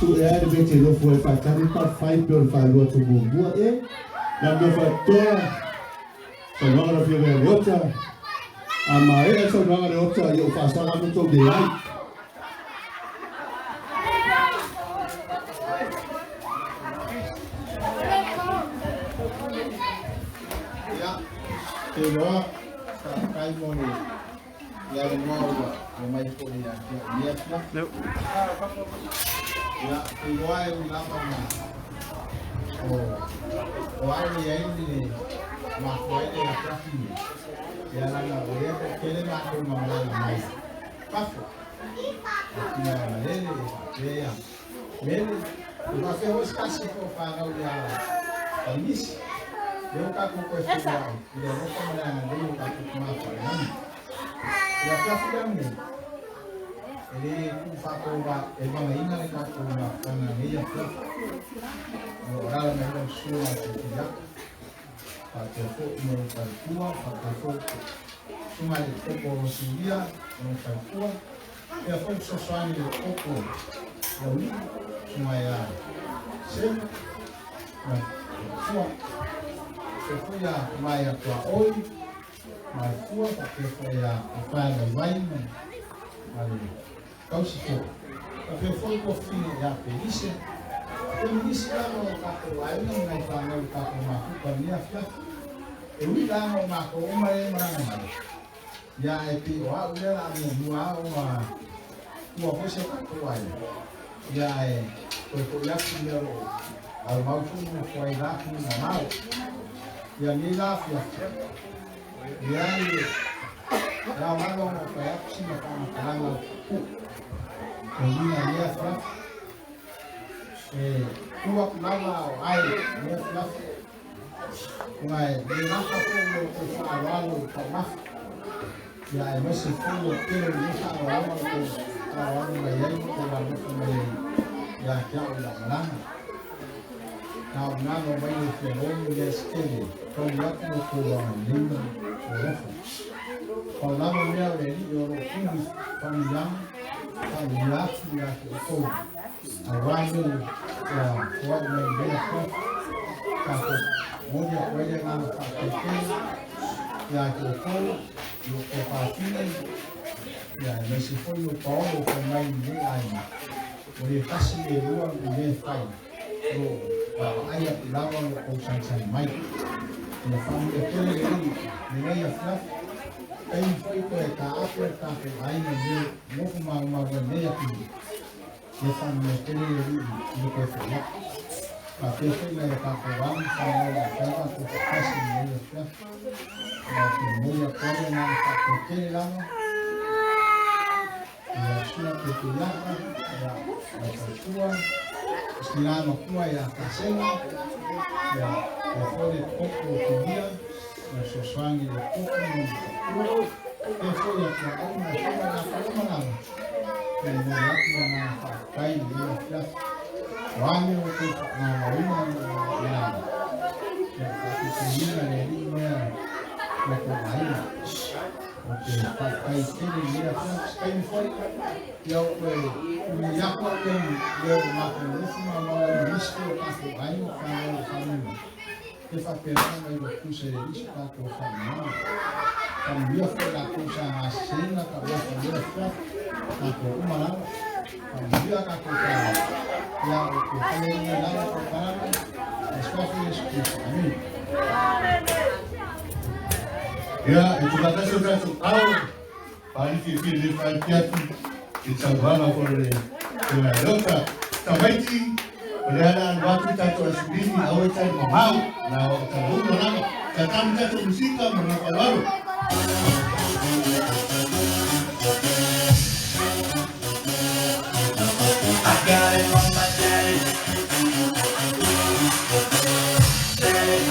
Tu e ai le mea te nofo ai faatali part 5 pe o le faalua atu muamua e. Na mea faapitoa, saunoaga le Afioga ia Leota. A maea le saunoaga a Leota, ia ou faasaga atu tou leai. Ia, te iloa, faafetai mo le le avanoa ua aumai foi ia te au i lenei afiafi. Ia, te iloa e ui lava ona o o ae leai le mafua ai le afiafi nei, ia leaga o lea toatele matou na malaga mai fafo. Tina malele e faapea ia Mele, e faapea foi se tasi o fanau ia Painisi. Lea ua tatou toe feiloai i le alofa ma le agalelei o tatou Tama Faalelagi. I le afiafi lea lenei, e le tuufaatovagaina le tatou mafutaga i lenei afiafi. O lo o alaala mai lau susuga i le Tautuiato, faapea foi ma lou faletua, faapea foi susuga i le Topo o Siulia ma lou faletua, faapea foi le fesoasoani i le Topo Laulii, susuga ia Sema ma le faletua, faapea foi ia tama ia Tuaoi ma le faletua, faapea foi ia Afae Vaivai ma le tausi foi, faapea foi tofiga ia Pelise, faapea ma nisi lava o tatou aiga ma nai fanau i tatou mafuta i lenei afiafi. E ui la ona o matou uma lea e malaga mai, ia ae pei o au lea o le a muamua lava ona tua foi si o tatou aiga, ia ae toe foi atu i mea o lo o aumau foi ma nofo ai la atunuu mamao. Ia lenei la afiafi, leai e ao lava ona fai atu sina faamatalaga puupuu e uiga i lenei afiafi. E tu atu lava o ae i lenei afiafi, ona e le gata foi lo outou faaaloalo i taumafa, ia aemaise foi o le tele o lenei faaaloalo o outou faaaloalo mai ai ma outou alolofa mai ai ia te au i lau malaga. Na o galo mai le fealoli lea se tele, tauli atu lo outou agalelei ma le alofa. Pau lava mea o le Alii o lo o tuli faamanuiaga, faamanuia atu ia te outou, aua le ua foai mai i lenei afiafi. Tatou momoli atu ai le agaga faafetai tele ia te outou i o outou pafine, ia aemaise foi o paolo o fai mai i lenei aiga, ua le tasi le lua i mea e fai. O vaavaai atu lava lo outou sagisagi mai. Ia faamanuia tele le Alii i lenei afiafi. Taimi foi toe taape le tatou aiga i mea nofo maumau ai nei atunuu. Ia faamanuia tele le Alii i le toe foi atu. Faapea foi nai a tatou alo ma fanau o le a mafai ona tatou faatasi i lenei afiafi. Ma ou te momoli atu ai le agaga faafetai tele lava i lau susuga Pepe Iaka, ia lau faletua, si tina matua ia Kasela, ia ia foi le topo o Tulia, ma le fesoasoani i le topo ma le faletua, faapea foi ia tuaau ma afioga i latou uma lava, ia e momoli atu le agaga faafetai i lenei afiafi. O a mea ua outou faamauina ma ia faatutuina le Alii mea o tou aiga. Ou te faafetai tele i lenei afiafi. Se taimi foi, ia ou toe umi atu au ia lea ua matou nofo ma mau ai ma nisi foi o tatou aiga o fanau o faamanuia. E faapena ona iloa tusa e isi tatou faamama. Faamanuia foi i latou sa gaseseina tauafa i lea afiafi, tatou uma lava. Faamanuia a tatou fanau. Ia ou te faia ai nei lava tautalama, i le suafa o Iesu Keriso. Amene. Ia, e tuufaatasi o tatou ao, faalifilifili le faaipiafi i le saunoaga foi a le Afioga ia Leota. Tamaiti, o lea o le a alu atu tatou aisilimi, aua e tali mamao, na o tala uma lava. Tatalo tatou musika ma le faaaloalo. I got it from my daddy. Daddy.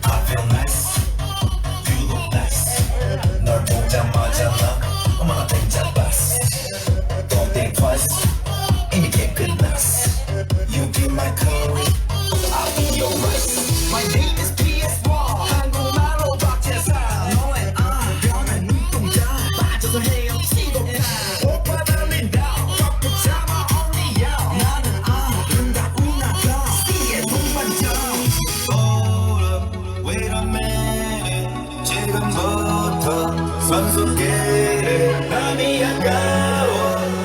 I feel nice, you look nice. 널 보자마자 나 어머나 땡잡았어. Don't think twice, 이미 게임 끝났어. You be my curry, I'll be your rice. My name is PS1. 한국말로 박자. 속에 밤이 아까워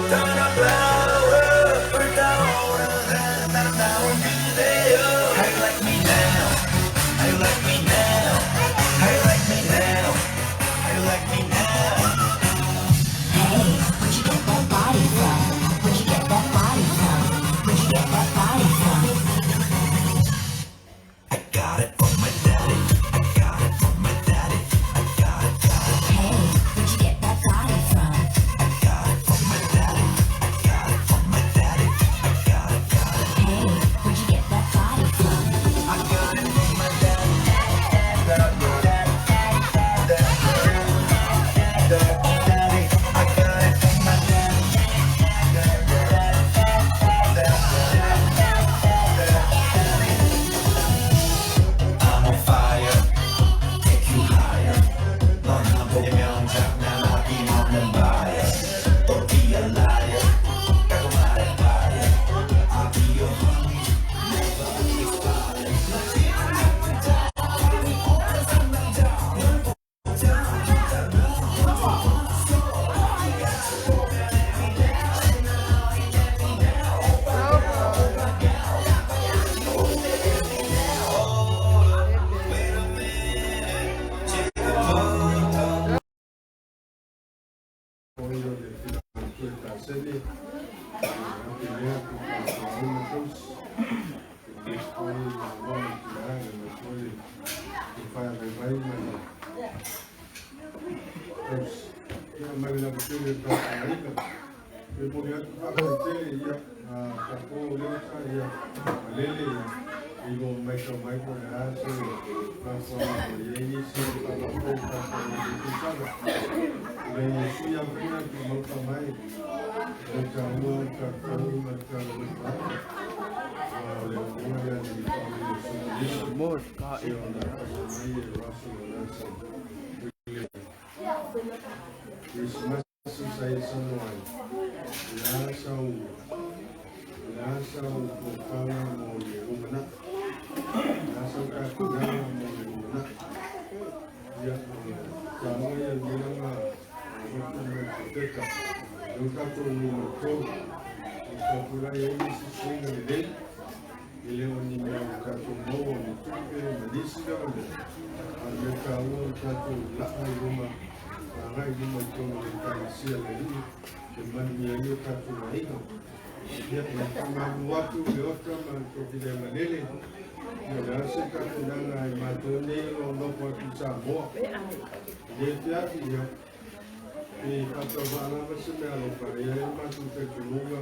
단 a flower 불타오르는 아름다운 그대여. How you like me now? How you like me now? How you like me now? How you like me now? Hey, where'd you get that body from? Where'd you get that body from? Where'd you get that body from? I got it from my daddy. I got it from my daddy. I got it, got it. Hey, where'd you get that body from? I got it from my daddy. I got it from my daddy. I got it, got it. Hey, where'd you get that body from? I got it from my daddy. Daddy, I got it from my daddy. I'm on fire, take you higher. 넌 한복의 명작, 난 아낌없는 bias. Don't be a liar, 까고 말해 fire. I'll be your honey, never expire. O ia le fila e tasene, a te lea ku ka uma tausi. E le foi na loa i tulaga le foi e whaevaivai ma le tausi. Ia mai le tele ta aiga. E moni atu whakaitele ia a ka pō leo ta ia malele ia i lo mai tau mai ko le a se whakawha o ia ni se whakapō ka whakapō te tala. Le ia sui a whina ki mauta mai o ta ua ta tau ma ta le whaka. O le ua ia ni whau le sui More ka e o na pasa mai e Russell o Nasa. Christmas sa e sanoai. La sau pokala mo le umana. La sau ka kugala mo le umana. Ia ta mo ia nilanga o watu me te teka. Eu tato ni mo tō. O ka pura ia ni si suinga le lei. I leo ni mea o tato maua ni tupe ma nisi lea o le. A me ka ua o tato laa i luma. A ngai luma i tōna le taisia le lii. Te mani mea i o tato aiga. Ia e whamamu atu le ota ma tō le malele. Ia le ase ka tūnanga i mātou nei o nofo atu Samoa. Le te ati ia. E whakau whaalama se mea alofa. Ia e mātou te tūnunga.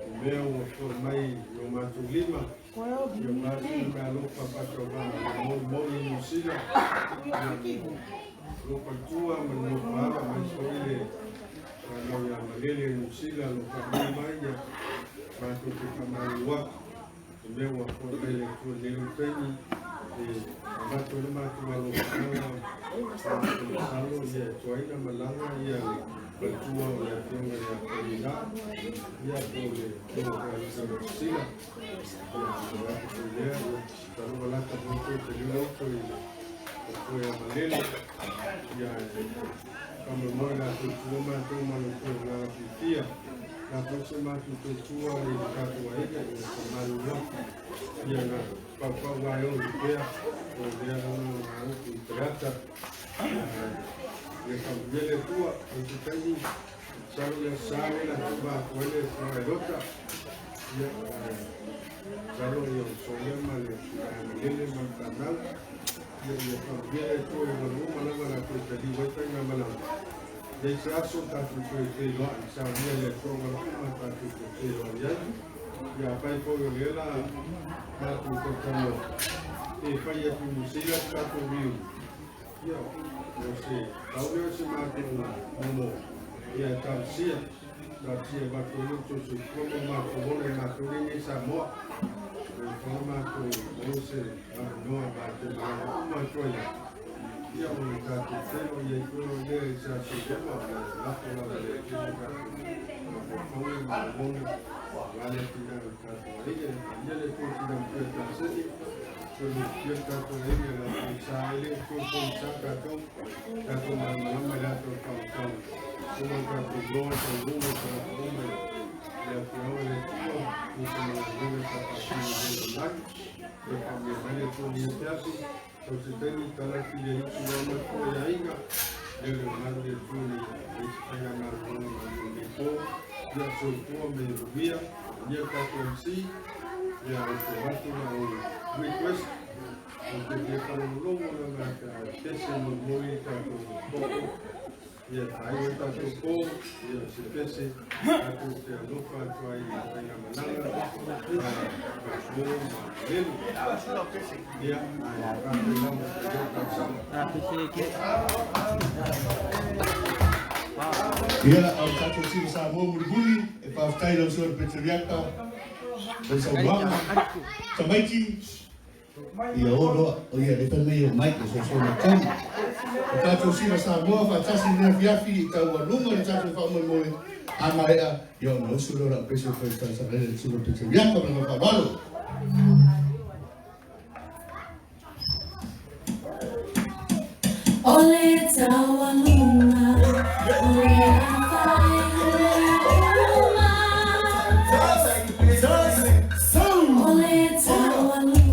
O mea ua fo mai i o mātou lima. Ia mātou mea alofa whakau whaalama. Mo mo i New Zealand. Lopa tua ma lopa ala mai foi le whanau ia malele i New Zealand lo whanau mai ia mātou te whamaru atu. E mea ua fo mai le tua nei o taimi e amato le mātou alofa salo ia e tuaina malaga ia le matua o le afioga ia Polina ia po le afioga ia New Zealand. Ia o atu foi lea ia taluga lata moto te liula uto i le o koe a malele ia e whamamoe la tō tua mātou ma lo koe ngā whiwhia. La tō se mātou tō tua i le tātou aiga i le whamaru atu. Ia ngā paupau ai o i pea o lea rana o ngā uku i te ata. Le whamuyele tua o te taimi saru lea sāle la tō mātou ele wha e rota. Ia salo ia o soia ma le malele ma le tānau. Ia ia whamuyele tua i walu malanga la koe te liwa i tainga malanga. Nei se aso tātou toe te iloa i sa mea le tua wala uma tātou te te iloa i ai. Ia pai foi o lela mātou te tano. E whai atu New Zealand tātou riu. Ia, o se, tau leo se mātou momo. Ia tāmsia, tāmsia mātou leo tō se komo mātou mona i mātou nei Samoa. O whana mātou mo se noa mātou mātou uma tua ia. Ia o le tātou telo ia i koe o lea i sa se loma le lako lava le tino tātou mafaufauga ma lagona wale tina o tātou aiga ia le tō tina mtua tāseni Solofia tatou aiga latou sa e le o toe pogisa tatou, tatou malamalama i latou faautaga uma tatou iloa le taunuuga o tagata uma i le afioaga le Atua nisi ma galuega sa faatino i le lalolagi. Ia faamanuia mai le Atua i lenei afiafi, sau se taimi tala atu i le isi loa mai foi i aiga lea o le mamalu le Atua ina ia i ai se faigamalologa malie i lenei po. Ia soifua ma ia manuia, manuia le tatou MC. Ia ou te avatu lau request ou te fia faalogologo lava pe a pese molimoli tatou popo ia faaiu ai tatou po ia se pese tatou te alofa atu ai i le faigamalaga a Maso ma Lelu. Ia, ae faapena mo lea tausaga. Ia, o le tatou sila Samoa mulimuli, e faafetai i lau Susuga Peteriaka mo le saunoaga. Tamaiti, ia o loa, o ia le fai mai o Mike o soso mai tonu. O tatou sila Samoa faatasi i lenei afiafi i taualuga le tatou faamoemoe, a maea, ia ona usu lea o lau pese foi talosaga ai le Susuga Peteriaka ma le faaaloalo. O le taualuga, o le afai uma. O le taualuga,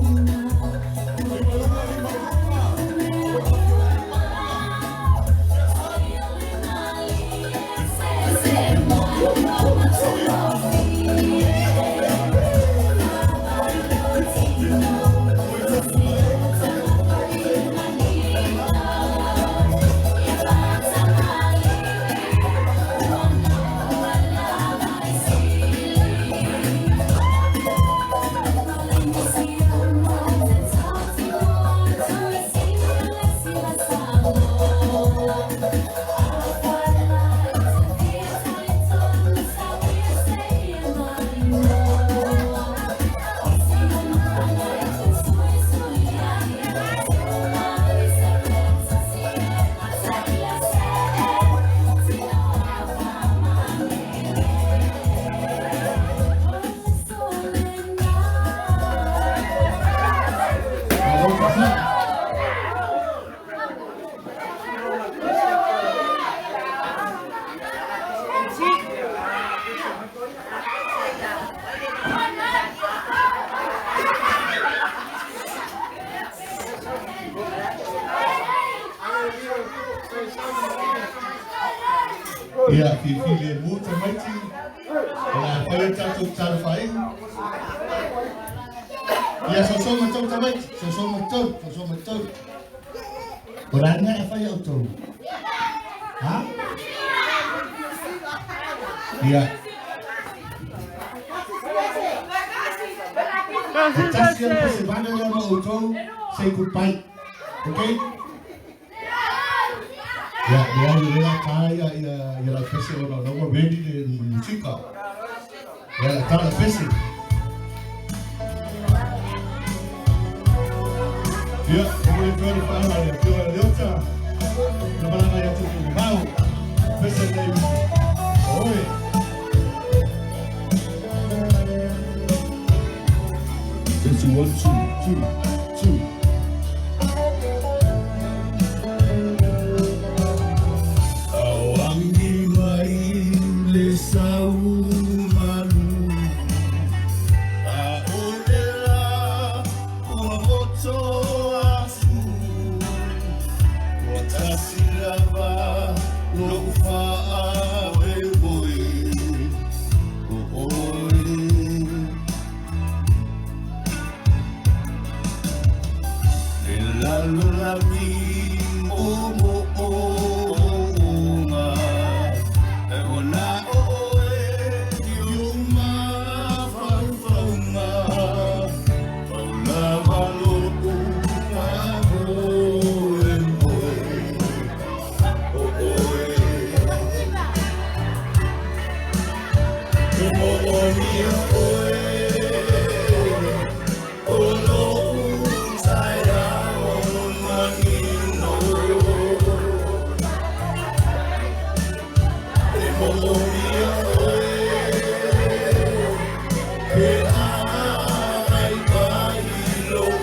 o le Malo faafetai. Ia, filemu tamaiti, o le a fai le tatou tatalo faaiu. Ia, soso ma tou tamaiti, soso ma tou, soso ma tou. O le a le mea e fai e outou? Ha? Ia. E tasi le pese vale lea ma outou, say goodbye. Okay? Ia, lea ia lea ta ia ia ia lau pese ona ona ua ready le musika. Ia, la ta la pese. Ia, o le tuai le whaala le afioga i le Leota. Na malaga i atu i mamao. Pese nei. Oi. Two, one, two, two, two. Auangi mai le sau malu A o le la ua moto afu Ua tasi lava lo'u faamoemoe o oe. Le lalolagi o mo'omo'oga e ona o oe i ou mafaufauga pau lava lo'u faamoemoe o oe. E mo'olia oe o lo'u taeao manino. E mo'olia oe pe ai mai lou.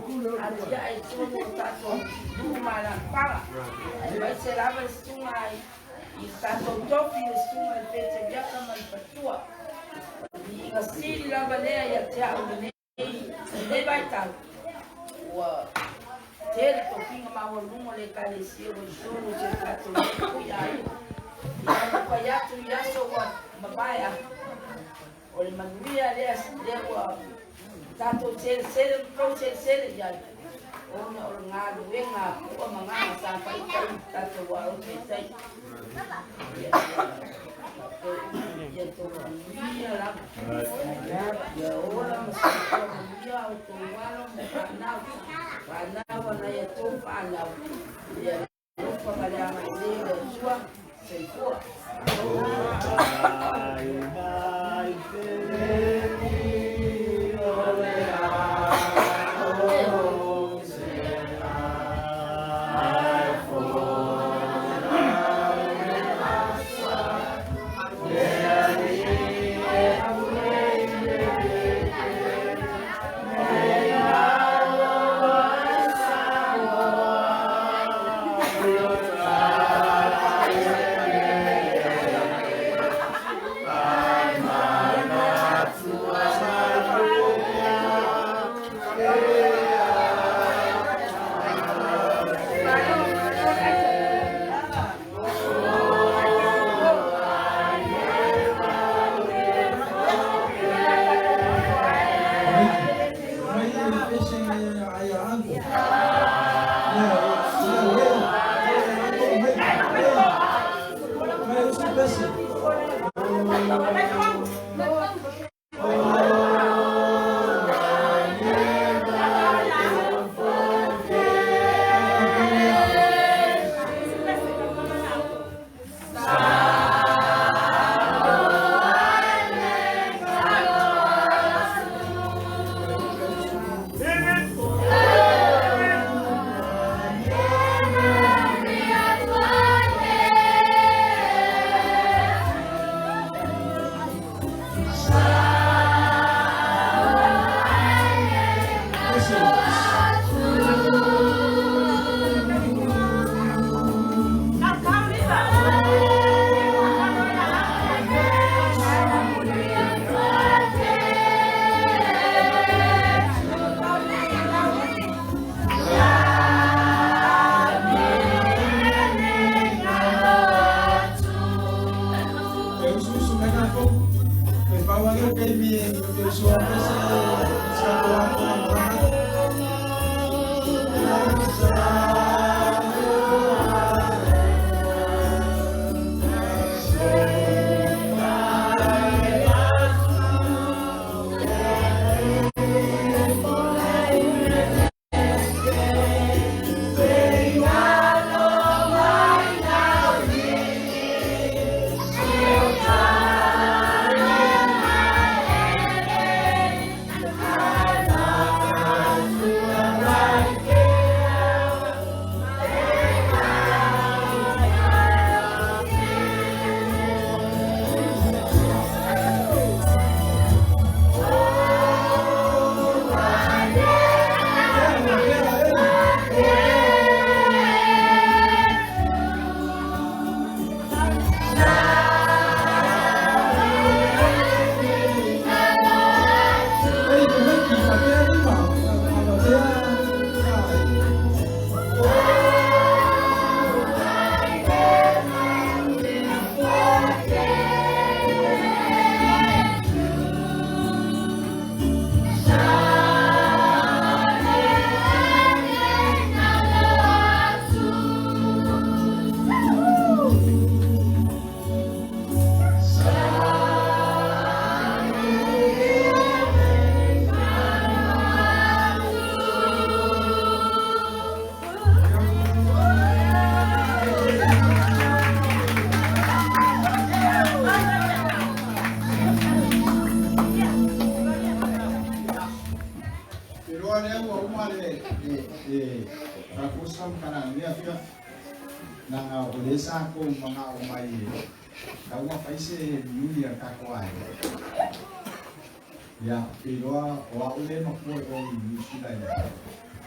Atiae i totonu o tatou nuu ma alaalafaga, aemaise lava le susuga i le tatou tofi, le susuga i le Pete Viaka ma le faletua. O le viiga sili lava lea ia te au i lenei vaitau, ua tele tofiga maualuga o le Ekalesia ua i totonu o si o tatou nuu i aiga. Ia taumafai atu i aso ua mavae atu, o le manuia lea lea ua tatou selesele ma tou selesele i ai, ona o le galuega a pua ma gaga sa faitaini i tatou alofa i tai. Ia tou manuia lava. Ia ola ma soifua manuia a outou alo ma fanau, fanau a nai a outou fanau. Ia alofa ma le agalelei o le Atua. Soifua. E usuusu mai tatou e pau ake o taimi e te usu pese sa Iloa lea ua uma le le faafusa ma kana lea fia na o le sa ko manga o mai ka ua fai se miuli a tatou aiga. Ia, te iloa o au le mafua i o i New Zealand.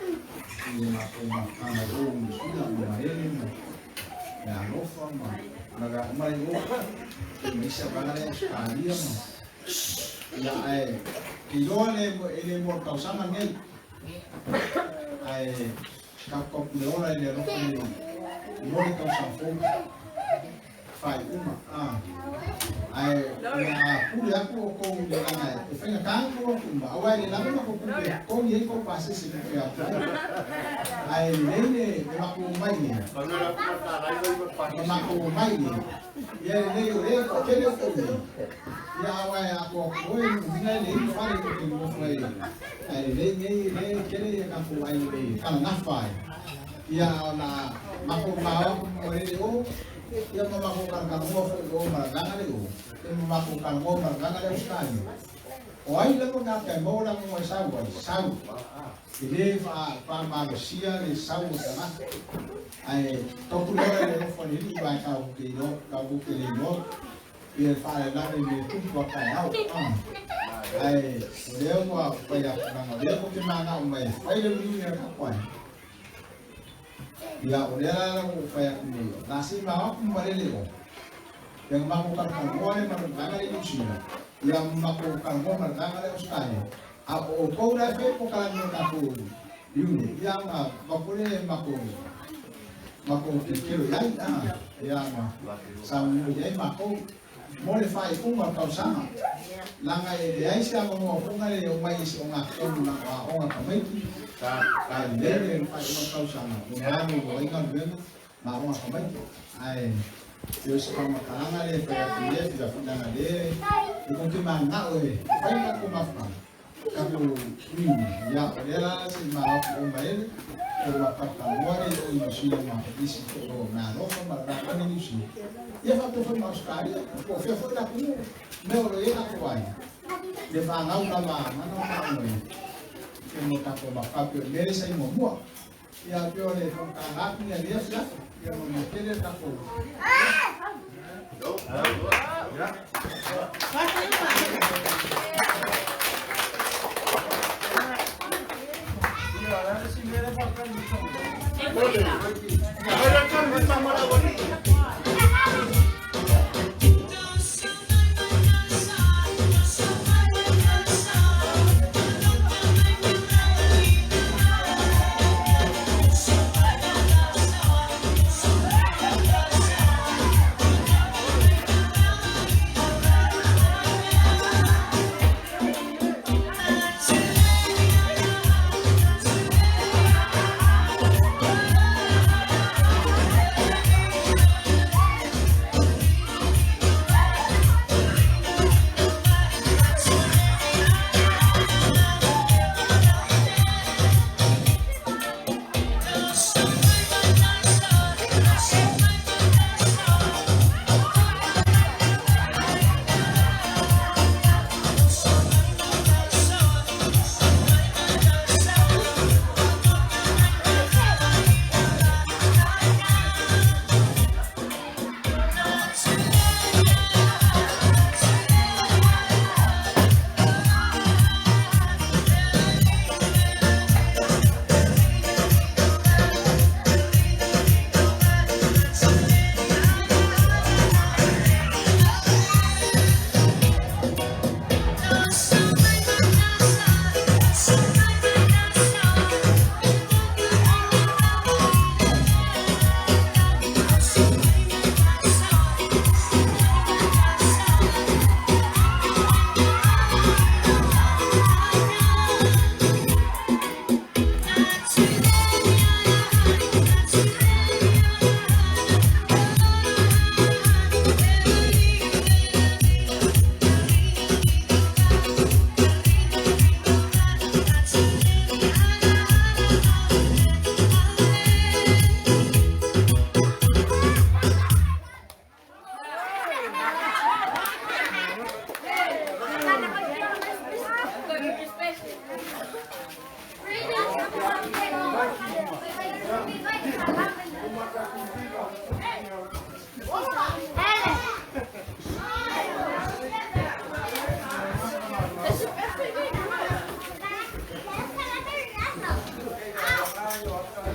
I le matou mafutaga i o i Niusila ma Maele ma le alofa ma malaga uma la i o ma isi auvaega lea Ausetalia ma ia ae iloa le e le mo le tausaga lenei ae tatou le ola i le alofa nei mo le tausaga fou faaiuga ae o le a pule atu outou i le laga e faigata ona tou atu uma aua e le lava matou tupe e totogi ai tou pasese e tou atu ai ae lelei le matou omai nei ma matou omai nei ia lelei o lea e toatele outou nei ia aua e atoatoa e lumina e leai ni fale tou te nonofo ai ae lelei nei lea e tele ia tatou aiga e talanafa ai ia o le a matou mao atu ma malele o Ia ma matou talatalanoa foi i o ma le vaega lea i o, ia ma matou talanoa ma le vaega lea i Ausetalia. O ai lava tagata e maua le avanoa e sau ai, sau. E le faamalosia le sau o tagata. Ae tau le ola i le alofa o le Alii aua tatou te iloa, tatou te le iloa ia le faalavelave i mea tupu a taeao. Ae o lea ua fai atu leaga o lea tou te manao mai e fai le reunion a tatou aiga. Ia, o lea la ua ou fai atu nei, na se i mao atu ma malele o. Ia na matou talanoa lea ma le vaega lea i Niu Sila, ia ma matou talanoa ma le vaega lea i Ausetalia, a o outou la e fai polokalame o tatou reunion, ia na avatu lea e matou matou tilotilo i ai, a, ia ma saunoa i ai matou mo le faaiuga o le tausaga, leaga e leai se avanoa foi lea e omai i se ogatotonu na o aoga tamaiti, ae lelei le faaiuga o le tausaga e malolo ai galuega ma aoga tamaiti. Ae pei o se faamatalaga lea e fai atu i lea filafilanga lea e tou te mananao e fai le tatou mafutaga, tatou reunion. Ia, o lea la se i maopu o Maele, o matalanoa lea i o i Niu Sila ma nisi foi o meaalofa ma le vaega i Niu Sila. Ia faapea foi ma Ausetalia, po o fea foi le atunuu, mea o lo o i ai tatou aiga, le fanau lava a mana o taua i e mo tatou mafutaga pei o le mea lea sa i muamua. Ia pei o le fonotaga atu nei a lenei afiafi, ia manuia tele le tatou.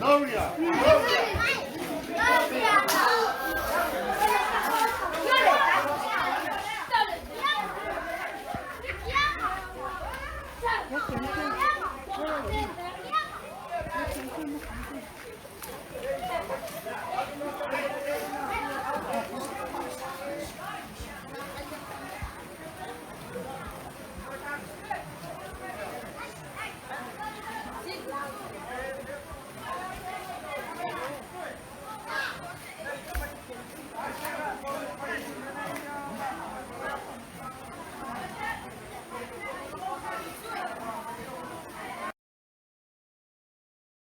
Gloria.